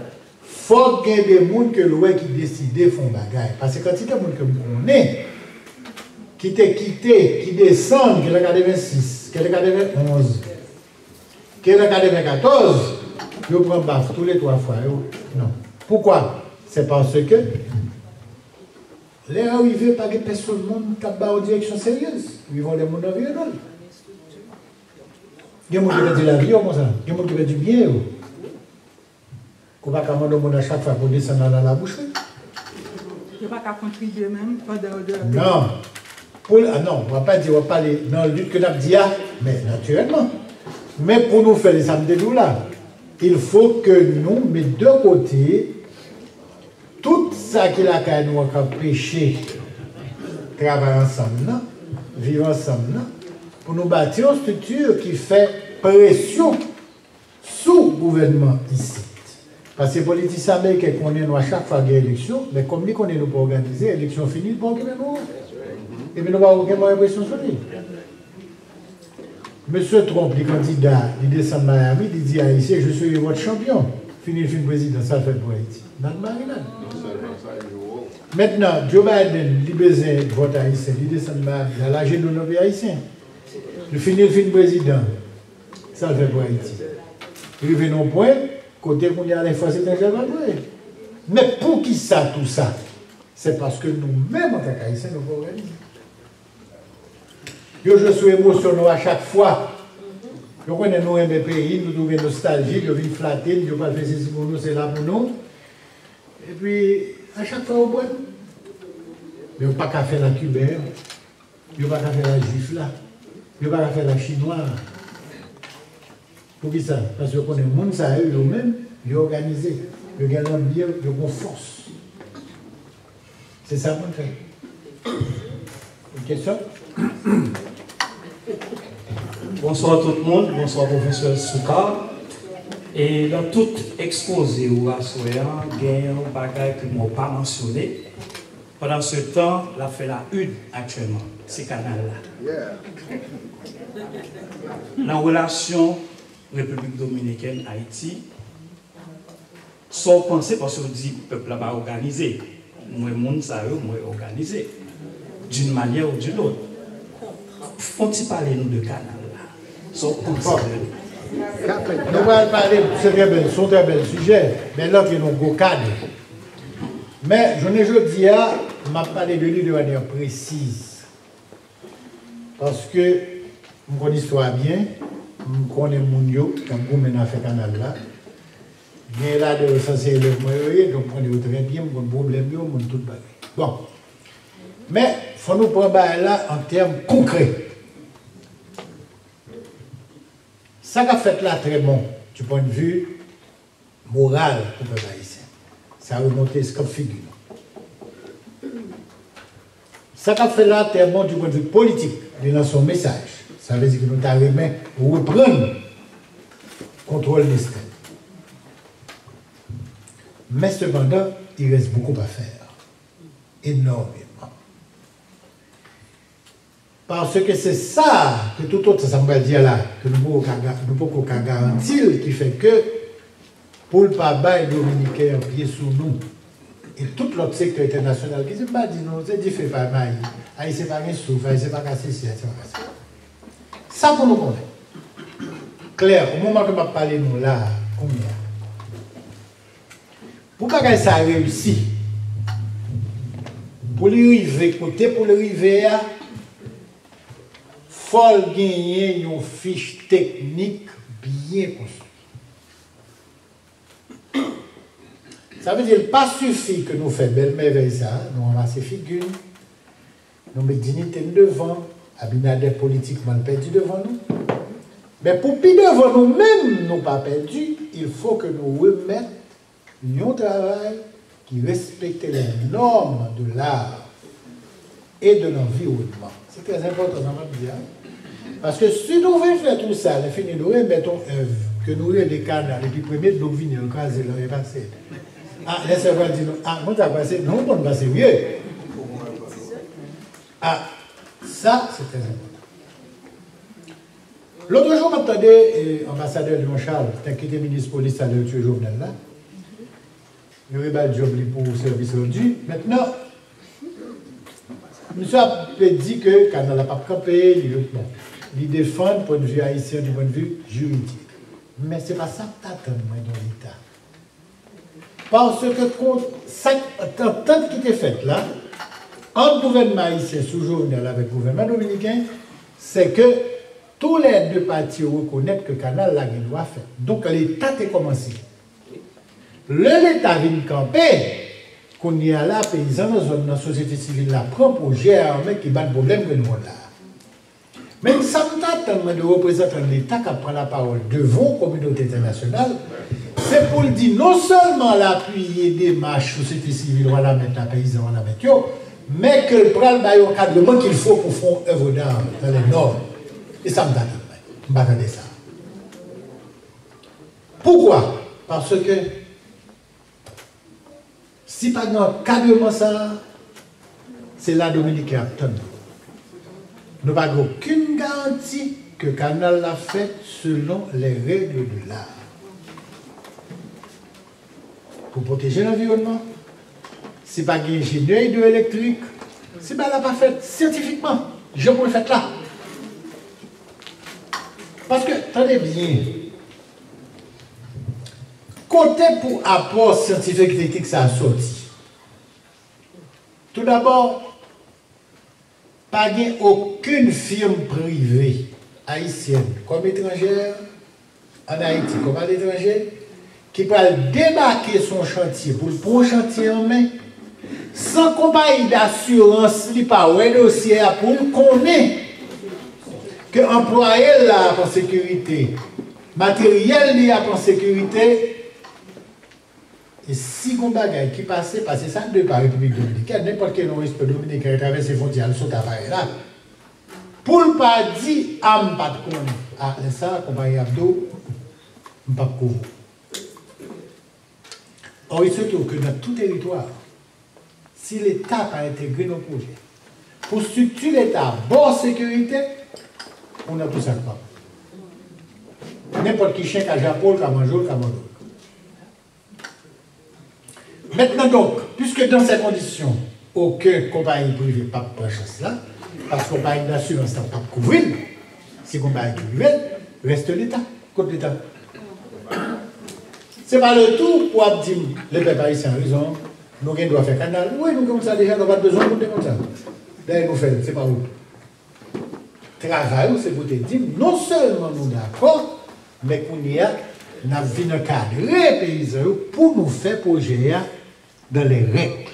Fòk gen de moun ke l wè ki deside fè yon bagay. Paske kantite moun ke m konnen, ki te kite, ki desann, ki nan katrevensis, ki nan katrevenonz, ki nan katrevenkatòz, yo pran baf tou le twa fwa yo. Non. Poukwa? Se paske lè yo rive, pa gen pèsonn moun k ap ba yo direksyon seryez. Rive yon lè moun nan vire do l. Gen moun ki pèdi lavi yo konsa. Gen moun ki pèdi byen yo. Ou pa ka mande yon moun a chak fwa pou desann al nan labouchri. Yo pa ka kontribye menm pandan yo de. Non. Pou, ah non, w ap pa di, w ap pale nan lit ke n ap di a, men natirèlman. Men pou nou fè l, e sa m te di w la, il faut que nou met de kote tout sa ki lakay nou an k ap anpeche travay ansanm nan, viv ansanm nan, pou nou bati yon estrikti ki fè presyon sou gouvènman isit. Paske politisyen ameriken konnen nou a chak fwa gen eleksyon, men kòm li konnen nou pa òganize, eleksyon fini, li pa okipe nou. Epi nou pa okenn mwayen presyon sou li. Mesye Trump, li kandida, li desann Miami, li di Ayisyen, "Je serai votre champion." Fini, li fin prezidan, sa l fè pou Ayiti? Nan marinad. Mentnan, Joe Biden, li bezwen vòt ayisyen, li desann Miami, l al ajenou nan peyi ayisyen. Li fini, li fin prezidan. Sa l fè pou Ayiti? Li rive nan yon pwen kote kounye a lè fòs etranjè pa vre. Men poukisa tou sa? Se paske nou menm, antanke Ayisyen, nou pa òganize. Yo jwe sou emosyon nou a chak fwa. Yo konnen nou renmen peyi n, nou tou gen nostaljik, yo vin flate n, yo pral fè sesi pou nou, sela pou nou. Epi, a chak fwa yo pran nou. Men yo pa ka fè la Kiben an. Yo pa ka fè la Jwif la. Yo pa ka fè la Chinwa a. Poukisa? Paske yo konnen moun sa yo, yo menm, yo òganize. Yo gen lanbi, yo gen fòs. Se sa pou n fè. Yon kesyon? Bonswa tout moun, bonswa pwofesè Soukar. E nan tout ekspoze ou aswè an, gen yon bagay ke mwen pa mansyone. Pandan se tan, l ap fè la une aktyèlman. Se kanal la. Nan relasyon Repiblik Dominikèn, Ayiti, sa w panse, paske w di pèp la pa òganize. Mwen, moun sa yo, mwen òganize. D'une manière ou d'une autre. Fon ti pale nou de kanal la. Sa w panse de li? Nou pral pale, se trè bèl, se yon trè bèl sijè, men l antre nan yon gwo kad. Men, jounen jodi a, m ap pale de li de manyè presiz. Paske m konn istwa a byen, m konnen moun yo k ap goumen nan afè kanal la. Gen ladan yo sanse elèv mwen yo ye, donk m konnen yo trè byen, m konn pwoblèm yo, m konn tout bagay. Bon. Men, fò nou pran bagay la an tèm konkrè. Sa k ap fèt la trè bon, du point de vue moral pou pèp ayisyen. Sa remonte eskanp figi nou. Sa k ap fèt la trè bon du point de vue politik, li lanse yon mesaj. Sa vle di ke nou ta renmen reprann kontwòl desten. Men sepandan, il reste beaucoup à faire. Enòmeman. Paske se sa ke toutotan sa m pral di a la, ke nou poko ka ga- nou poko ka garanti l, ki fè ke pou l pa bay Dominiken an pye sou nou, e tout lòt sektè entènasyonal ki di, m pa di nou, se dife pa mayi, Ayisyen pa gen souf, Ayisyen pa ka sesi, Ayisyen pa ka sela. Sa pou nou konnen. Klè, o moman ke m ap pale nou la a, kounye a, pou bagay sa a reyisi, pou li rive kote pou l rive a, fò l genyen yon fich teknik byen konstwi. Sa vle di, li pa sifi ke nou fè bèl mèvèy sa a, nou ranmase figi n, nou met diyite n devan, Abinader politikman l pèdi devan nou. Men pou pi devan nou menm, nou pa pèdi, il faut que nou remèt yon travay ki respekte les normes de l'art et de l'environnement. Se trè enpòtan sa m ap di a. Paske si nou vle fè tou sa, lè fini nou remèt yon èv ke nou rele kanal, epi premye dlo k vini an l kraze l, anyen pase. A, lè sa yo pral di nou, a, moun sa pase, non, ou konn pase wi. A, sa, se trè enpòtan. Lòt jou, m ap tande eh, anbasadè Léon Charles, tank ki te minis polis sa lè yo tiye Jovenel la. Yo rebal djòb li pou sèvis randu. Mentnan, misye ap di ke kanal la p ap kanpe, li, bon, li defann pwennvi ayisyen, di pwennvi jiridik. Men se pa sa m t atann mwen nan Leta. Paske kon, sa, antant ki te fèt la, ant gouvènman ayisyen sou Jovenel avèk gouvènman dominiken, se ke tou lè de pati yo rekonèt ke kanal la gen dwa fèt. Donk, Leta te kòmanse. Lè Leta vin kanpe, kounye a la, peyizan nan zòn nan, sosyete sivil la pran pwojè a an men ki ba n pwoblèm ke nou konn la a. Men sa m t atann mwen de reprezantan Leta k ap pran lapawòl devan yon kominote entènasyonal, se pou l di non sèlman l apiye demach sosyete sivil Wanament la, peyizan Wanament yo, men ke l pral bay yon ankadreman qu'il faut pou fè yon œuvre d'art dans les normes. E sa m t atann mwen. M pa tande sa. Poukwa? Paske si pa gen ankadreman sa a, se la Dominiken ap tann nou. Nou pa gen okenn garanti ke kanal la fèt selon les règles de l'art. Pou pwoteje lanviwònman, si pa gen enjenyè idwoelektrik, si bagay la pa fèt syantifikman, jan pou l fèt la. Paske, tande byen, kote pou apò syantifik e teknik sa a sòti? Toudabò, pa gen okenn fim prive ayisyèn, kòm etranjè ann Ayiti, kòm aletranje, ki pral debake sou yon chantye pou l pran yon chantye an men, san konpayi dasirans li pa wè dosye a pou l konnen ke anplwaye l la ap an sekirite, materyèl li ap an sekirite. E si gon bagay ki pase, pase sa depa Repiblik Dominikèn, nenpòt ki nan yon espè dominiken ki travèse fwontyè al sot aparèy la, pou l pa di, a, m pa t konnen. A, lè sa a, konpayi ap di w, m p ap kouvri w. Or, il se trouve que dans tout territoire, si Leta pa entegre nan pwojè, pou estrikti Leta ba w sekirite, ou nan tou sa k pa bon. Nenpòt ki chen ka jape w, l ka manje w, l ka mòde w. Mentnan donk, puiske dans ces conditions, okenn konpayi prive p ap pran chans la, paske konpayi dasirans la p ap kouvri l, si gon bagay ki rive l, reste Leta. Kot Leta? Se pa le tou pou ap di m, le pèp ayisyen a rezon, nou gen dwa fè kanal. Wi, nou gen konn sa deja, nou pa t bezwen moun te konn sa. Dayè nou fè l, se pa wout. Travay ou se pou te di m, non sèlman nou dakò, men kounye a, n ap vin ankadre peyizan yo pou nou fè pwojè a dans les règles.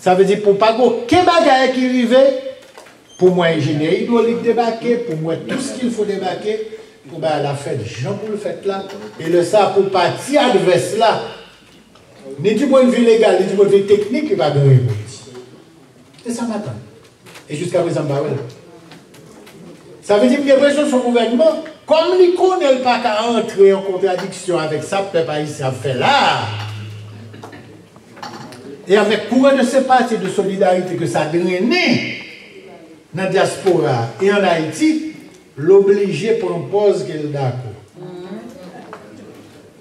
Sa vle di pou pa gen okenn bagay ki rive, pou mwen enjenyè idwolik debake, pou mwen tout ce qu'il faut debake, pou bagay la fèt jan pou l fèt la, e lè sa pou pati advès la, ni du point de vue légal, ni du point de vue technique, li pa gen anyen pou l di. E sa m atann. E jiskaprezan m pa wè l. Sa vle di m gen enpresyon se yon gouvènman, kòm li konnen l pa ka antre an kontradiksyon avèk sa pèp ayisyen ap fè la a, e avèk kouran de senpati e de solidarite ke sa drennen nan dyaspora e ann Ayiti, l oblije pran pòz ke l dakò.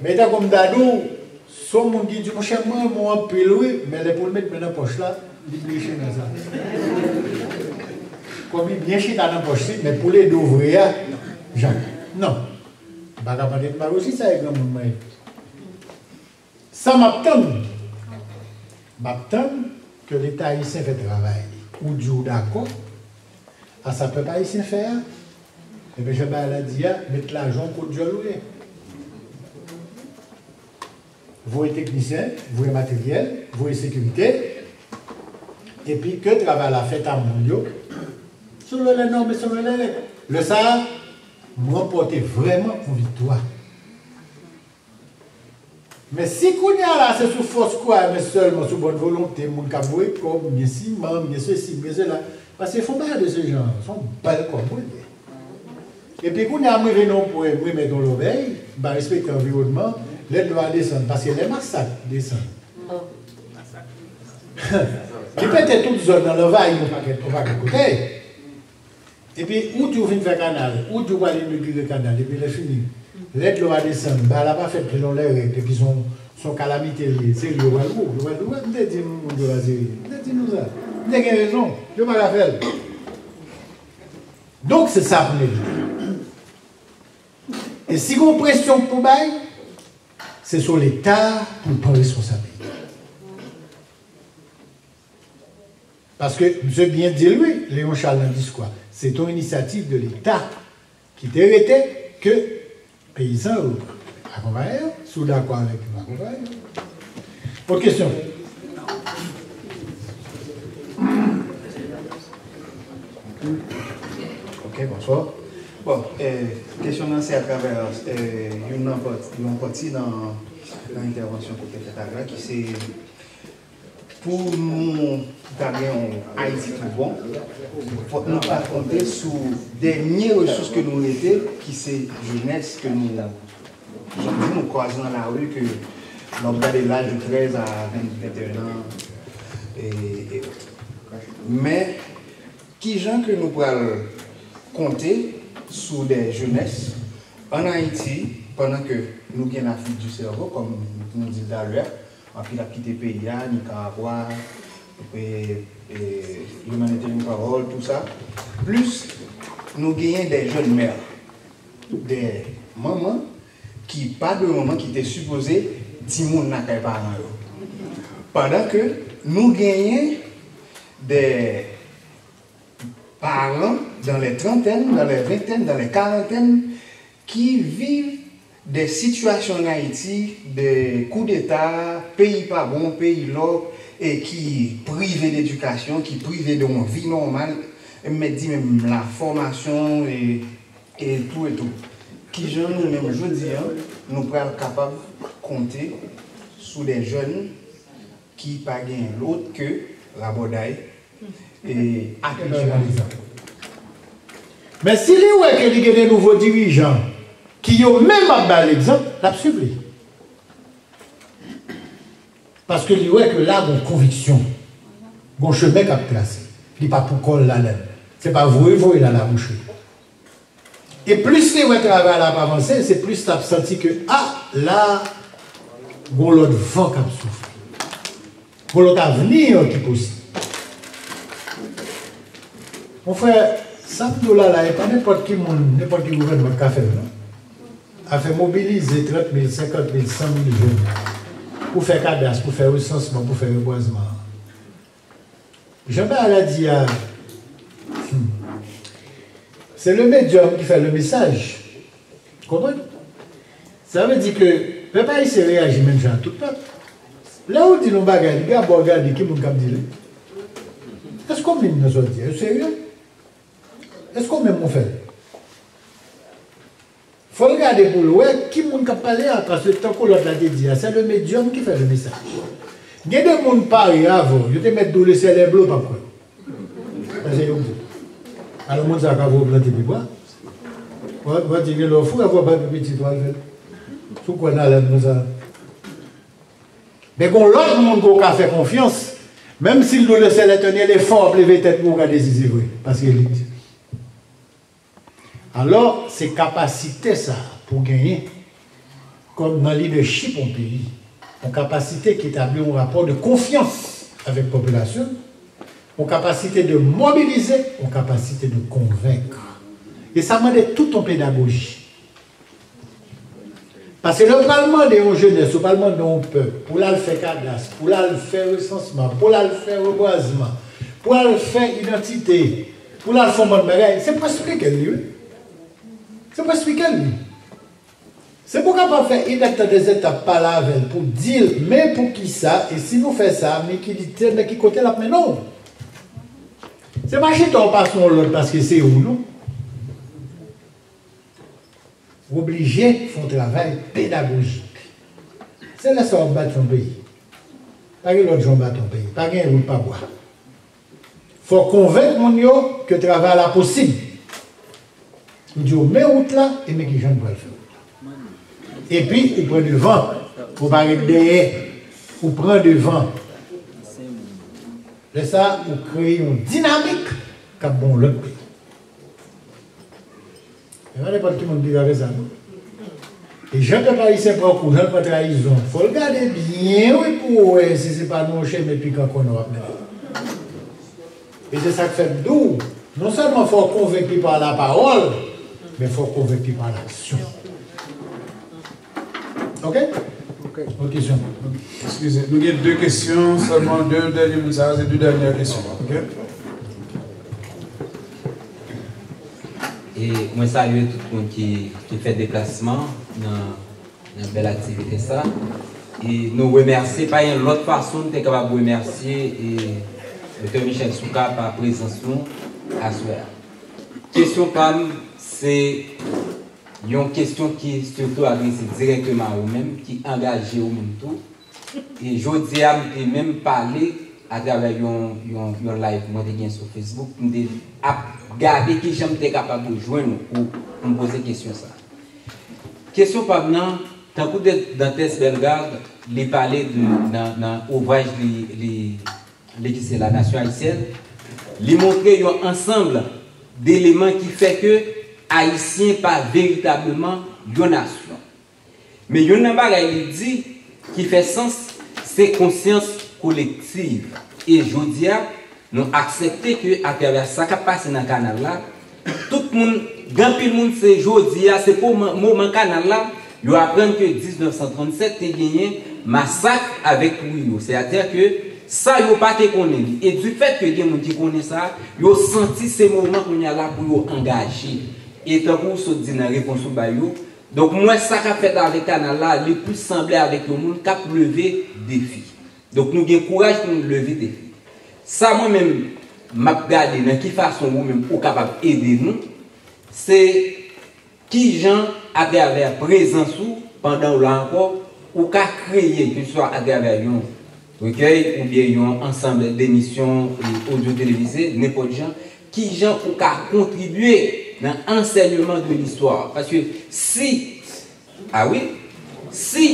Men tankou m ta di w, se yon moun ki di, monchè, mwen renmen w anpil wi, men lè pou l met men nan pòch la, li bliye chenèz la. Kòm li byen chita nan pòch li, men pou l ede w vre a, janm. Non. M pa ka pale m pa osi sa e granmoun mwen ye. Sa m ap tann, m ap tann ke Leta ayisyen fè travay li. Ou di w dakò a sa pèp ayisyen fè a, ebyen jan bagay la di a, met lajan w kot dyòl ou ye. Voye teknisyen, voye materyèl, voye sekirite, epi ke travay la fèt a moun yo, selon les normes et selon les règles. Lè sa a, m ranpòte vrèman yon viktwa. Men si kounye a la, se sou fòs kouray mwen sèlman, sou bòn volonte, moun k ap voye kòb, m gen siman, m gen sesi, m gen sela, paske fon bagay de se jan, se yon bèl kòb wi l ye. Epi kounye a, m rive nan yon pwen, m remèt yon lòbèy, m pa respekte anviwònman, lè dlo a desann, paske lè masak desann, li pete tout zòn nan, l anvayi yon pakèt, yon pakèt kote. Epi ou di w vin fè kanal, ou di w pral inogire kanal, epi lè fini, Lè dlo a desann, bagay la pa fèt selon lè règ, epi se yon, se yon kalamite li ye, se li yo pral wou, yo pral di, wè, m te di nou moun yo pa serye, m te di nou sa, m te gen rezon, yo pa ka fè l. Donk, se sa pou n evite. E si gen yon presyon pou bay, se sou Leta pou l pran responsablite. Paske, misye byen di l, wi, Léon Charles nan diskou a, se te yon inisyativ de Leta ki te rete ke peyizan yo akonpaye yo, si w dakò avèk yo, akonpaye yo. Lòt kesyon? Ok, bonswa. Bon, eh, kesyon nan se atravè eh, youn nan pati, yon pati nan, nan entèvansyon ki te fèt la, ki se pou nou ta gen yon Ayiti tou bon, fòk nou ta konte sou dènye resous ke nou rete, ki se jenès ke nou, jan di, nou kwaze nan lari, ke lè w gade laj de trèz a ven, venteyen an, e, e, men, kijan ke nou pral konte sou de jenès ann Ayiti, pandan ke nou gen la fuite du cerveau, kòm nou di l talè a, anpil ap kite peyi a, Nicaragua, e, e, Humanitarian Parole, tou sa. Plis, nou genyen de jèn mè, de manman ki pa de manman ki te sipoze timoun lakay paran yo. Pandan ke nou genyen de paran dans les trentaines, dans les vingtaines, dans les quarantaines, ki viv de sitiyasyon ann Ayiti, de koudeta, peyi pa bon, peyi lòk, e ki prive de edikasyon, ki prive de yon vi nòmal, e m mèt di menm la fòmasyon, e, e tou, e tou. Kijan nou menm jodi a, nou pral kapab konte sou de jèn ki pa gen lòt ke rabòday e akizasyon. Men si li wè ke li gen de nouvo dirijan ki yo menm ap ba l egzanp, l ap swiv li. Paske li wè ke la gon konviksyon, gon chemen k ap trase. Li pa pou kò l ladann. Se pa voye voye l al abouche. E plis li wè travay la ap avanse, se plis l ap santi ke, a, la, gon lòt van k ap soufle. Gon lòt avni ki posib. Mon frè, sa m di w la la, e pa nenpòt ki moun, nenpòt ki gouvènman k ka fè l non. Afè mobilize trant mil, senkant mil, san mil jèn pou fè kadas, pou fè resansman, pou fè rebwazman. Jan bagay la di a, hmm, se le médium ki fè le message. Konprann? Sa vle di ke pèp ayisyen reyaji menm jan ak tout pèp. Lè ou di l yon bagay, li dabò gade ki moun k ap di li. Èske w menm nan sa w di a, ou serye? Èske w menm ou fè l? Fò l gade pou l wè ki moun k ap pale a, paske tankou lòt la te di a, c'est le médium qui fait le message. Gen de moun pare avè w, yo te mèt di w le ciel est bleu, w p ap kwè. Sa se yon moun. Alò, moun sa ka voye w plante pibwa. W a, w a di gen lè w fou, w a voye w pa pi pitit, w al fè l. Si w kwè nan lèt moun sa. Men gen lòt moun ke w ka fè konfyans, menm si l di w le ciel est un éléphant, w ap leve tèt pou w gade si se vre, paske li di. Alò, se kapasite sa a pou w genyen kòm nan lidèchip yon peyi, yon kapasite ki etabli yon rapò de konfyans avèk popilasyon, yon kapasite de mobilize, yon kapasite de konvenk. E sa mande tout yon pedagoji. Paske lè w pral mande yon jenès, ou pral mande yon pèp, pou l al fè kadas, pou l al fè resansman, pou l al fè rebwazman, pou l al fè idantite, pou l al fè yon bann bagay, se pou eksplike l li, wi. Se pou eksplike l li. Se pou w kapab fè etap pa etap, pale avè l, pou di l, men poukisa, e si nou fè sa, men ki lite, men ki kote l ap mennen w. Se pa chita w pase yon lòd paske se ou, non. W oblije fè yon travay pedagojik. Se lè sa w ap bati yon peyi. Pa gen lòt jan w bati yon peyi. Pa gen wout pa bwa. Fò w konvenk moun yo ke travay la posib. Ou di yo men wout la, e men kijan nou pral fè wout la. Epi, ou pran devan. Ou pa ret dèyè. Ou pran devan. Lè sa a, ou kreye yon dinamik k ap ba w lòt peyi. E pa nenpòt ki moun ki ka fè sa, non. E jan pèp ayisyen pran kou, jan l pran trayizon, fò l gade byen wi pou w wè si se pa nan yon chemen pikan konnen w ap mennen. E se sa k fè m di w, non sèlman fò w konvenki pa lapawòl, men fò w konvenki pa laksyon. Ok? Ok. Lòt kesyon? Eskize, nou gen de kesyon, sèlman de dènye moun sa yo, se de dènye kesyon, ok? E mwen salye tout moun ki, ki fè deplasman nan, nan bèl aktivite sa. E nou remèsye, pa gen lòt fason nou te kapab remèsye e Doktè Michel Soukar pa prezans nou aswè a. Kesyon pa m, se yon kesyon ki sitou adrese dirèkteman a ou menm, ki angaje ou menm tou. E jodi a, m te menm pale atravè yon, yon, yon live mwen te gen sou Facebook, m te ap gade ki jan m te kapab jwenn ou pou m poze kesyon sa a. Kesyon pa m nan, tankou Dantès Bellegarde, li pale de, nan, nan ouvraj li, li, li ki se La Nation Haïtienne, li montre yon ansanm deleman ki fè ke Ayisyen pa veritableman yon nasyon. Men youn nan bagay li di ki fè sans, se konsyans kolektiv. E jodi a, nou aksepte ke atravè sa k ap pase nan kanal la, tout moun, gen anpil moun se jodi a, se pou moman kanal la, yo aprann ke diznèf san trannsèt te genyen masak avèk Trujillo. Sètadi ke sa yo pa te konnen li. E difèt ke gen moun ki konnen sa, yo santi se moman kounye a la pou yo angaje. E tankou w sot di nan repons ou bay yo, donk m wè sa k ap fèt avèk kanal la, li plis sanble avèk yon moun k ap leve defi. Donk nou gen kouraj pou nou leve defi. Sa mwen menm m ap gade nan ki fason ou menm ou kapab ede nou, se kijan atravè prezans ou pandan w la ankò, ou ka kreye, keseswa atravè yon rekèy oubyen yon ansanm de emisyon odyo televize, nenpòt jan, kijan ou ka kontribye nan ansèyman de listwa. Paske si, a wi, si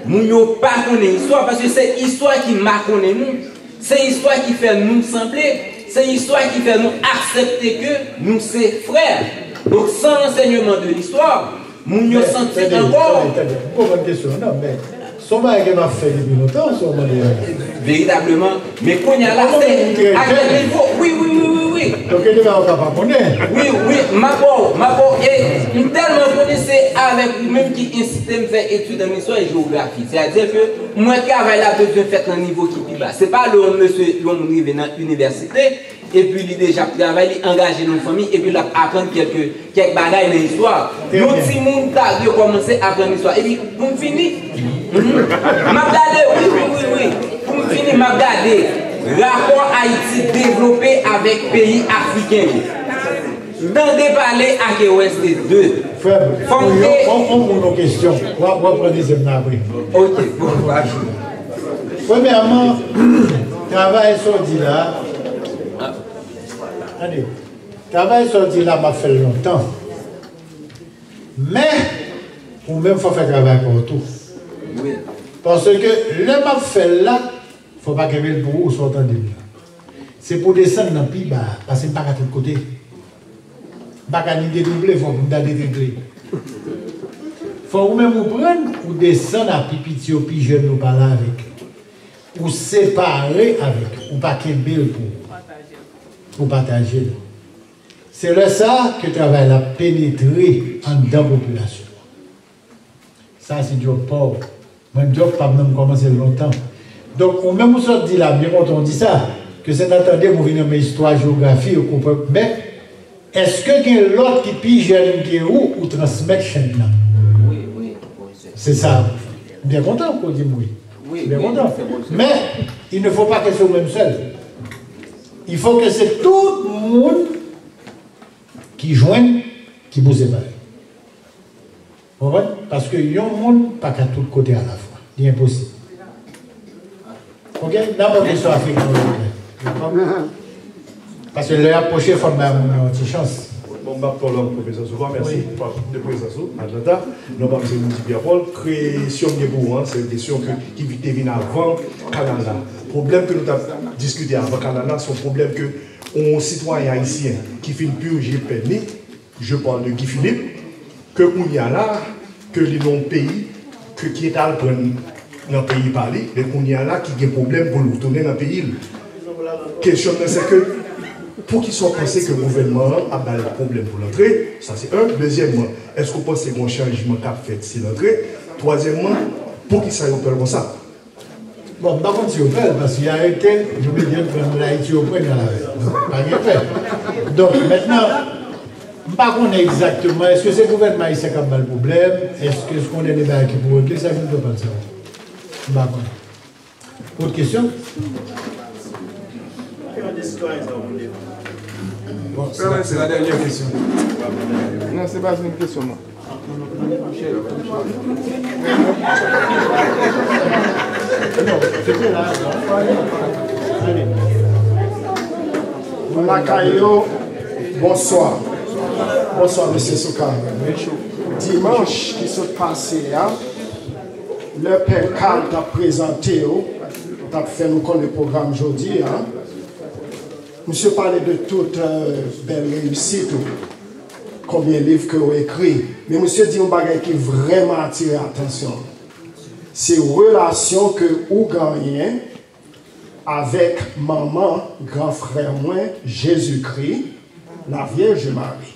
moun yo pa konnen istwa, paske se istwa ki makonnen nou, se istwa ki fè nou sanble, se istwa ki fè nou aksepte ke nou se frè. Donk, san ansèyman de listwa, moun yo santi ankò. Tande, tande, tande. M konprann kesyon an, non, men se yon bagay ke m ap fè depi lontan, se yon mande a. Veritableman, men kounye a la, se a kèl nivo? Wi, wi, wi, wi, wi. Donk, gen de bagay ou ka pa konnen. Wi, wi, m ap ba w, m ap ba w, e m tèlman konnen se avèk ou menm ki ensite m fè etid an istwa e jewografi. Sètadi ke m wè travay la bezwen fèt nan nivo ki pi ba. Se pa lè yon mesye, yon moun rive nan inivèsite, epi li deja ap travay, li angaje nan yon fanmi, epi l ap aprann kèk, kèk bagay nan istwa. Yon timoun ta dwe kòmanse aprann istwa. Epi, pou m fini, m ap gade, wi, wi, wi, wi. Pou m fini, m ap gade rapò Ayiti devlope avèk peyi afriken yo. Tande pale ake West de. Frè m, fò m te. Yon, yon, yon moun yon kesyon. W ap, w ap pran dezyèm nan apre. Ok, bon, va. Premyèman, travay sa w di la, tande, travay sa w di la, m ap fè l lontan. Men, ou menm, fò w fè travay pa w tou. Paske lè m ap fè l la, fò w pa kenbe l pou ou, sa w tande m la. Se pou w desann nan pi ba a, paske m pa ka tout kote. M pa ka ni detregle, fò m ta detregle. Fò ou menm ou pran, ou desann a pi piti yo, pi jèn yo, pale avèk yo. Ou separe avèk yo, ou pa kenbe l pou ou. Ou pataje l. Se lè sa a ke travay la penetre anndan popilasyon an. Sa se djòb pa w. Mwen, djòb pa m nan, m kòmanse l lontan. Donk, ou menm ou sot di la, m byen kontan w di sa, ke se nan tande m ou vin renmen istwa, jewografi, ou konprann. Men, èske gen lòt ki pi jèn ke ou, ou transmèt chenn nan? Wi, wi, pwofesè. Se sa. M byen kontan ke w di m wi. Wi, m byen kontan. Men, il ne faut pas que se ou menm sèl. Il faut que se tout moun ki jwenn, ki pou separe. Konprann? Paske yon moun pa ka tout kote alafwa. Li enposib. Ok? N ap pran kesyon Afrik nan lòt lè. Paske lè ap pwoche, fò n bay moun nan yon ti chans. Bon, m p ap fè w long, Pwofesè Soukar, mèsi de prezans ou, Atlanta. Non pa m se Rudy Pierre Paul. Kesyon m gen pou ou an, se yon kesyon ke, ki te vin avan kanal la. Pwoblèm ke nou t ap diskite avan kanal la, se yon pwoblèm ke yon sitwayen ayisyen ki fin pije pèn li, je parle de Guy Philippe, ke kounye a la, ke li nan yon peyi ke, ki t al pran nan peyi pa li, men kounye a la ki gen pwoblèm pou l retounen nan peyi l. Kesyon m nan se ke, poukisa w panse ke gouvènman an ap ba l pwoblèm pou l antre? Sa se en. Dezyèmman, èske w panse gen yon chanjman k ap fèt si l antre? Twazyèmman, poukisa yo pè l konsa? Bon, m pa konn si yo pè l, paske y arete, yo mete l pran l Ayiti, yo pran l al avè l. Donk, pa gen pè. Donk, mentnan, m pa konnen egzakteman, èske se gouvènman ayisyen k ap ba l pwoblèm, èske se konnen de bagay ki pou regle, sa vin pran pal sa. M pa konnen. Lòt kesyon? Bon, se la, se la dènyè kesyon. Non, se pa yon kesyon, non. Lakay yo, bonswa. Bonswa, mesye Soukar. Dimanch ki sot pase a, lè Pè Carl t ap prezante yo, t ap fè nou konnen pwogram jodi a, misye pale de tout, euh, bèl reyisit ou, konbyen liv ke w ekri. Men misye di yon bagay ki vrèman atire atansyon m. Se relasyon ke ou genyen avèk manman gran frè mwen, Jezikri, Lavyèj Mari.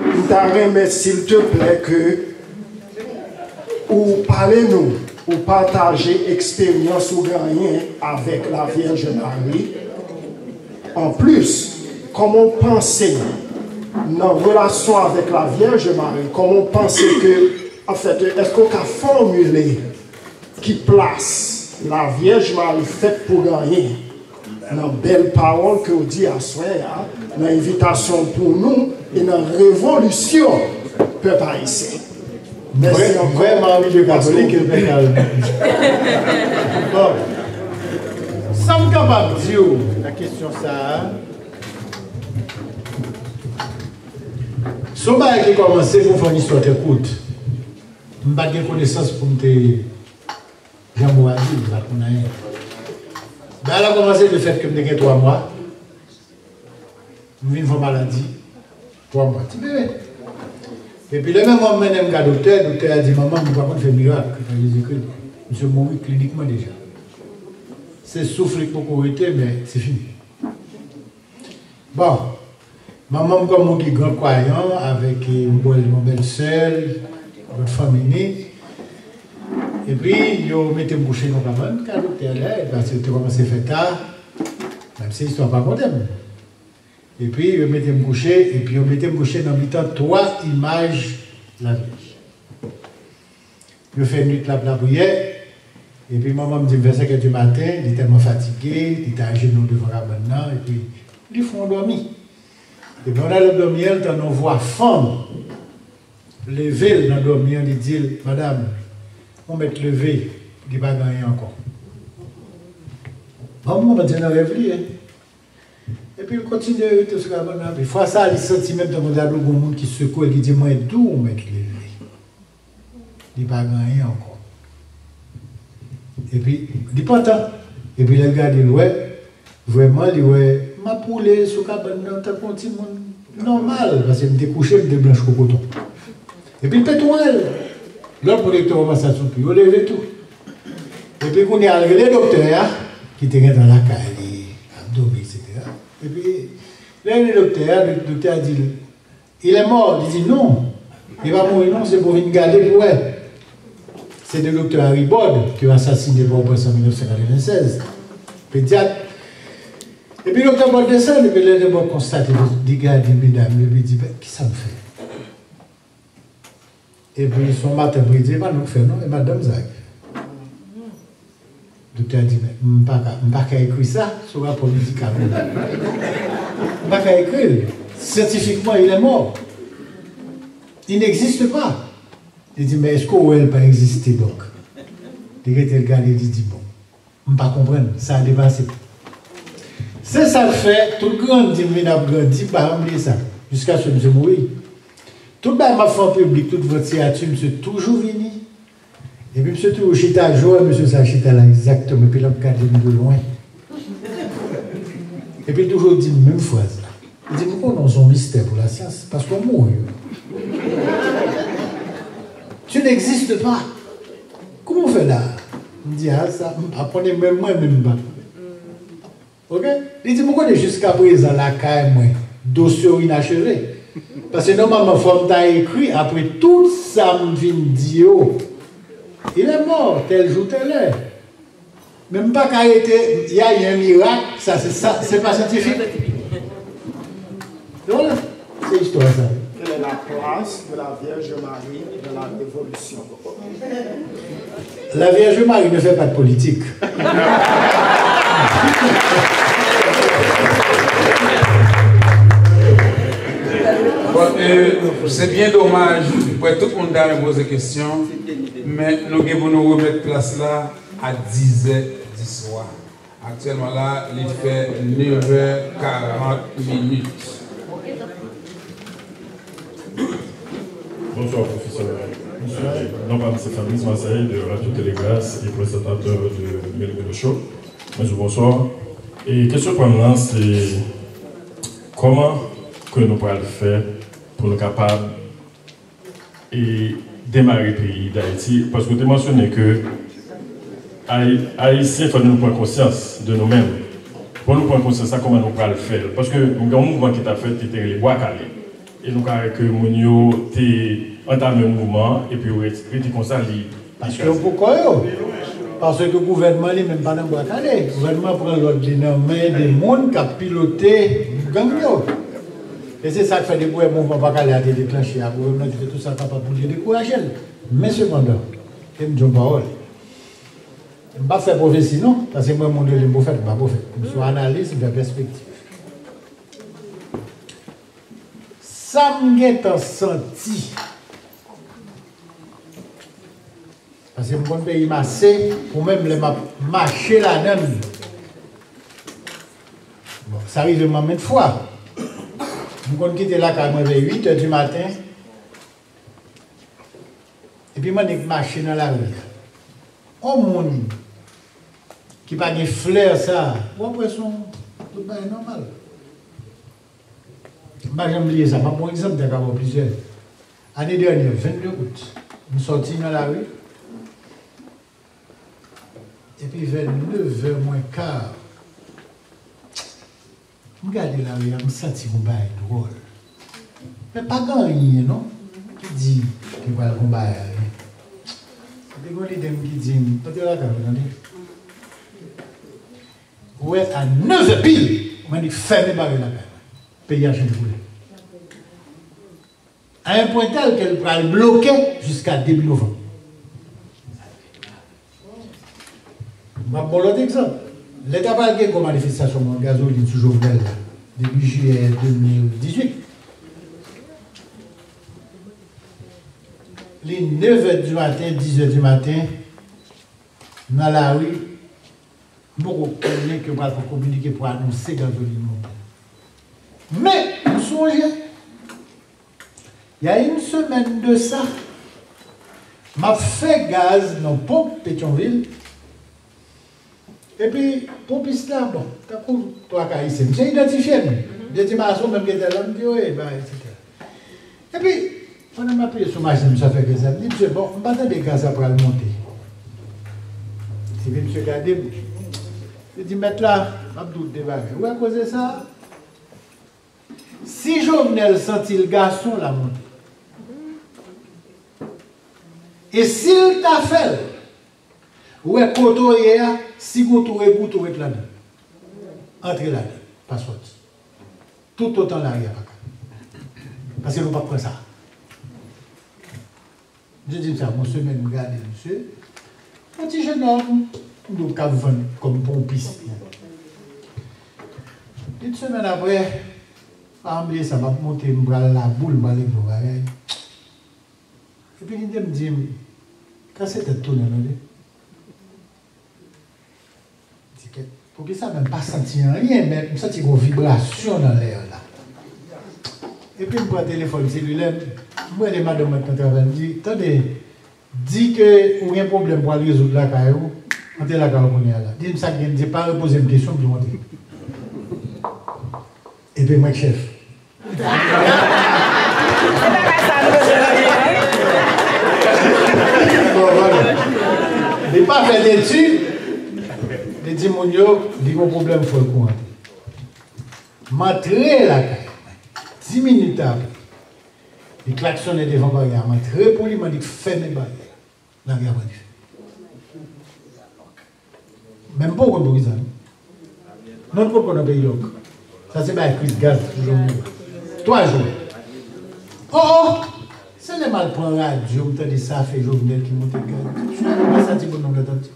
M ta renmen, silteplè, ke ou pale nou, ou pataje eksperyans ou genyen avèk Lavyèj Mari. Anplis, kòman w panse nan relasyon avèk Lavyèj Mari, kòman w panse ke, anfèt, èske w ka fòmile ki plas Lavyèj Mari fèt pou genyen nan bèl pawòl ke w di aswè a, nan envitasyon pou nou e nan revolisyon pèp ayisyen? Mèsi ankò. Vrèman, wi, je katolik, e pèp ayisyen. Bon. Sa m kapab di w nan kesyon sa a, se yon bagay ki kòmanse, pou fè yon istwa trè kout. M pa t gen konesans pou m te Jan mo a di, m pa t konn anyen. Bagay la kòmanse de fèt ke m te gen twa mwa. M vin fè maladi. Twa mwa. Ti bebe. Epi lè manman m mennen m ka doktè, doktè a di, "Manman m pa konn fè mirak, pa Jezikri." Misye mouri klinikman deja. Se souf li k poko rete, men se fini. Bon, manman m kòm moun ki gran kwayan, avèk, eh, yon bèl, yon bèl sè l, lòt fanmi ni. Epi, yo mete m kouche nan kabann, ka doktè a la, paske yo te kòmanse fè ta, menm si istwa pa konte m. Epi, yo mete m kouche, epi yo mete m kouche nan mitan twa imaj Lavyèj. Yo fè nwit la ap lapriyè, epi manman m di m vè senk è di maten, li tèlman fatige, li t ajenou devan kabann nan, epi li fè yon dòmi. Epi pandan l ap dòmi an, l tande yon vwa fanm leve l nan dòmi an, li di l, "Madanm, ou mèt leve, li pa gen anyen ankò." Bon, m konprann se nan rèv li ye. Epi l kontinye rete sou kabann nan. Epi fwa sa a, li santi menm tankou ta dwe gen yon moun ki sekwe l, ki di, "Mwen di w, ou mèt leve. Li pa gen anyen ankò." Epi, li pantan. Epi lè l gade, l wè, vrèman, li wè, m ap woule sou kabann nan tankou yon timoun nòmal, paske m te kouche, m te blanch kou koton. Epi l pete yon rèl. Lòt moun ki te kòmanse asoupi, yo leve tou. Epi kounye a, l rele doktè a, ki te gentan lakay li, ap dòmi, etsetera. Epi, lè l rele doktè a, do-, doktè a di l, "Il est mort." Li di, "Non, li pa mouri non, se pou w vin gade pou w wè." Se de doktè Harry Bord, ke yo asasine pa w près an mil nèf san katrevennsèz, pedyat. Epi doktè Bord desann, epi lè doktè Bord konstate, li gade medam yo, epi li di, "Ben, kisa m fè?" Epi se yon maten pou li di, "E pa nou k fè non, e madanm sa k fè." Doktè a di, "Men m pa ka, m pa ka ekri sa sou rapò medikal mwen. M pa ka ekri l. Syantifikman, il est mort. Il n'existe pas." Li di, "Men èske w wè l pa egziste donk?" Li rete l gade, li di, "Bon, m pa konprann, sa a depase." Se sa k fè, tout grandi m vin ap grandi, m pa janm bliye sa, jiskaske misye mouri. Tout bagay m ap fè an piblik, tout vant siyati, misye toujou vini. Epi misye toujou chita, jan w wè mesye sa chita la egzakteman, epi l ap gade m de lwen. Epi l toujou di m menm fraz la. Li di, "M konnen w se yon mistè pou lasyans, paske w mouri wi." Tu n'existes pas. Kouman w fè la? M di, a sa, m pa konnen, men mwen menm m pa konnen. Oke? Li di m, ou konnen jiskaprezan lakay mwen, dosye w inacheve. Paske nòmalman fò m ta ekri apre tout sa m vin di yo. Il est mort, tel jour, telle heure. Men m pa ka rete, il y a eu un miracle, sa se sa, se pa syantifik. Donk, se istwa sa. Quelle est la place de la Vierge Marie dans la révolution? La Vierge Marie ne fait pas de politique. Bon, euh, c'est bien dommage, mwen kwè tout moun ta renmen poze kesyon, men nou gen pou nou remèt plas la a dizè di swa. Aktyèlman la, li fè nevè karant minit. Bonsoir, professeur. Bonsoir. Non pa m se Fabrice Marseille de Radio Télégrace et présentateur de Mil Mil Show. Bonjour, bonsoir. E kesyon pa m nan se kòman ke nou pral fè pou nou kapab e demare peyi Dayiti, paske w te mansyone ke Ay-, Ayisyen, fò nou pran konsyans de nou menm. Fò nou pran konsyans sa, kòman nou pral fè l. Paske gen yon mouvman ki t ap fèt ki te rele Bwa Kale. E nou ka wè ke moun yo te antame mouvman an, epi yo ret-, rete konsa, li Paske yo pou kò yo. Paske gouvènman li menm pa nan Bwa Kale. Gouvènman pran lòd li nan men de moun k ap pilote gang yo. E se sa k fè depi w wè mouvman Bwa Kale a te deklanche a, gouvènman te fè tout sa l kapab pou l te dekouraje l. Men sepandan, ke m di yon pawòl. M p ap fè pwofesi non, paske mwen moun yo rele m pwofèt, m pa pwofèt. M se yon analis, m fè pèspektiv. Sa m gentan santi, paske m konn peyi m ase, ou menm lè m ap mache ladan l. Bon, sa rive m anmenn fwa. M konn kite lakay mwen vè uit è di maten. Epi m annik mache nan lari a. On moun ki pa gen flè sa, w ap wè se yon tout bagay nòmal. M pa janm bliye sa. M ap ba w egzanp, m ta ka ba w plizyè. Ane dènyè, vennde out, m sòti nan lari. Epi vè nevè mwen ka, m gade lari a, m santi yon bagay dwòl. Men pa gen anyen non ki di ke pral gen yon bagay anyen. Epi gen yon lide m ki di m, antre lakay ou, tande. Ou wè, a nevè pil, mwen di fèmen bare lakay mwen. Peyi a chanje koulè. A un point tel ke l pral bloke jiska debi novanm. M ap ba w lòt egzanp. Lè ta pral gen gwo manifestasyon mòn gazolin sou Jovenel la, depi jiyè de mil dizuit, li nevè di maten, dizè di maten, nan lari, m poko konnen ke yo pral fè kominike pou anonse gazolin monte. Men, m sonje, y a une semaine de ça, m ap fè gaz nan ponp Petyonvil, epi ponpis la, bon, tankou twa ka isi, misye idantifye m. Misye di m, "A, se ou menm ki te la?" M di, "Wi, ba, etsetera." Epi, pandan m apiye sou machin, misye ap fè gaz la, m di, "Misye, bon, m pa tande gaz la pral monte." Epi misye gade m, li di, "Mèt la, m ap di w de bagay. Ou wè koze sa a? Si Jovenel santi l gason, l a monte. E si l ta fè l, ou wè kote w ye a, si gon twou e goute ou ret ladan. Antre ladan, pa sòti. Toutotan lari a pa kale. Paske nou p ap pran sa." Misye di m sa, gon semèn m gade misye. Yon ti jenòm, m di w k ap vann kòm ponpis. Yon semèn apre, pa bliye sa, m ap monte, m pral Laboul, m pral regle yon bagay. Epi li te m di m, "Kase tèt tounen, tande." Ti kèt. Poukisa menm pa santi anyen, men m santi gon vibrasyon nan lè a la. Epi m pran telefòn selilè m, m rele madanm mwen k nan travay, m di, "Tande, di ke ou gen pwoblèm pou al rezoud lakay ou, antre lakay ou kounye a la." Di m sa k gen, di pa repoze m kesyon, m di w antre. Epi mwen k chèf. Se bagay sa nou bezwen nan peyi a, wi. Li pa fè detid, li di moun yo, li gon pwoblèm, fò l kou antre. M antre lakay mwen. Dis minit apre, li klaksonnen devan baryè a, m antre pou li, m di fèmen baryè a. Lari a pran dife. Men m poko konn poukisa non. Nou t poko nan peyi lòk. Sa se bay kriz gaz pou Jovenel. Twa jou. Oh oh! Se lè m al pran radyo, m tande sa fè Jovenel ki monte gaz. Sou mwen sa ti bonnonm la tande.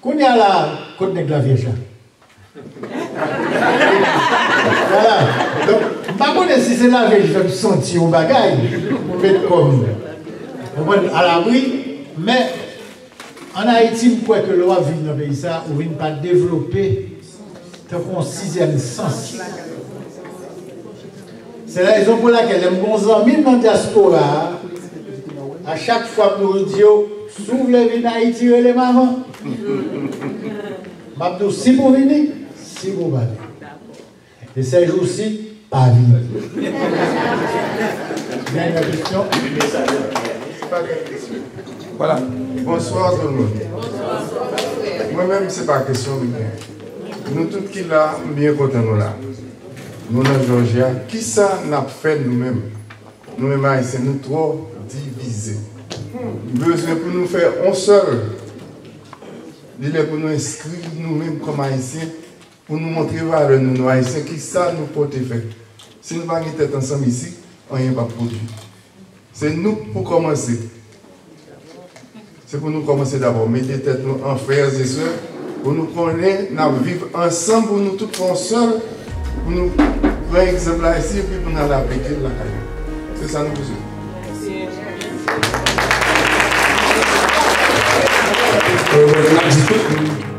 Kounye a la, kot nèg la vyèj la? Vwala. Donk, m pa konnen si se lavyèj fè m santi yon bagay pou m met kò m, konprann, alabri, men ann Ayiti, m kwè ke lè w ap viv nan peyi sa, ou vin pa devlope tankou yon sizyèm sans. Se la rezon pou lakèl, lè m gon zanmi m nan dyaspora a, a chak fwa m toujou di yo, si w vle vin Ayiti, rele m avan. M ap di w si pou vini, si pou pa vini. E sèjousi, pa vini. Dènyè kesyon. Vwala. Bonswa tout moun. Mwen menm, se pa kesyon m gen. Nou tout ki la, m byen kontan nou la. Nou nan Jòjya. Kisa n ap fè nou menm? Nou menm Ayisyen, nou twò divize. Nou bezwen pou nou fè yon sèl. Li lè pou nou enskri nou menm kòm Ayisyen, pou nou montre valè nou, nou Ayisyen, kisa nou pote fè. Si nou pa gen tèt ansanm isi, anyen p ap pwodui. Se nou k pou kòmanse. Se pou nou kòmanse dabò, mete tèt nou an frè e sè, pou nou konnen n ap viv ansanm, pou nou tout fè yon sèl, pou nou pran egzanp la isi, epi pou n al aplike l lakay nou. Se sa nou bezwen. N ap di tout moun.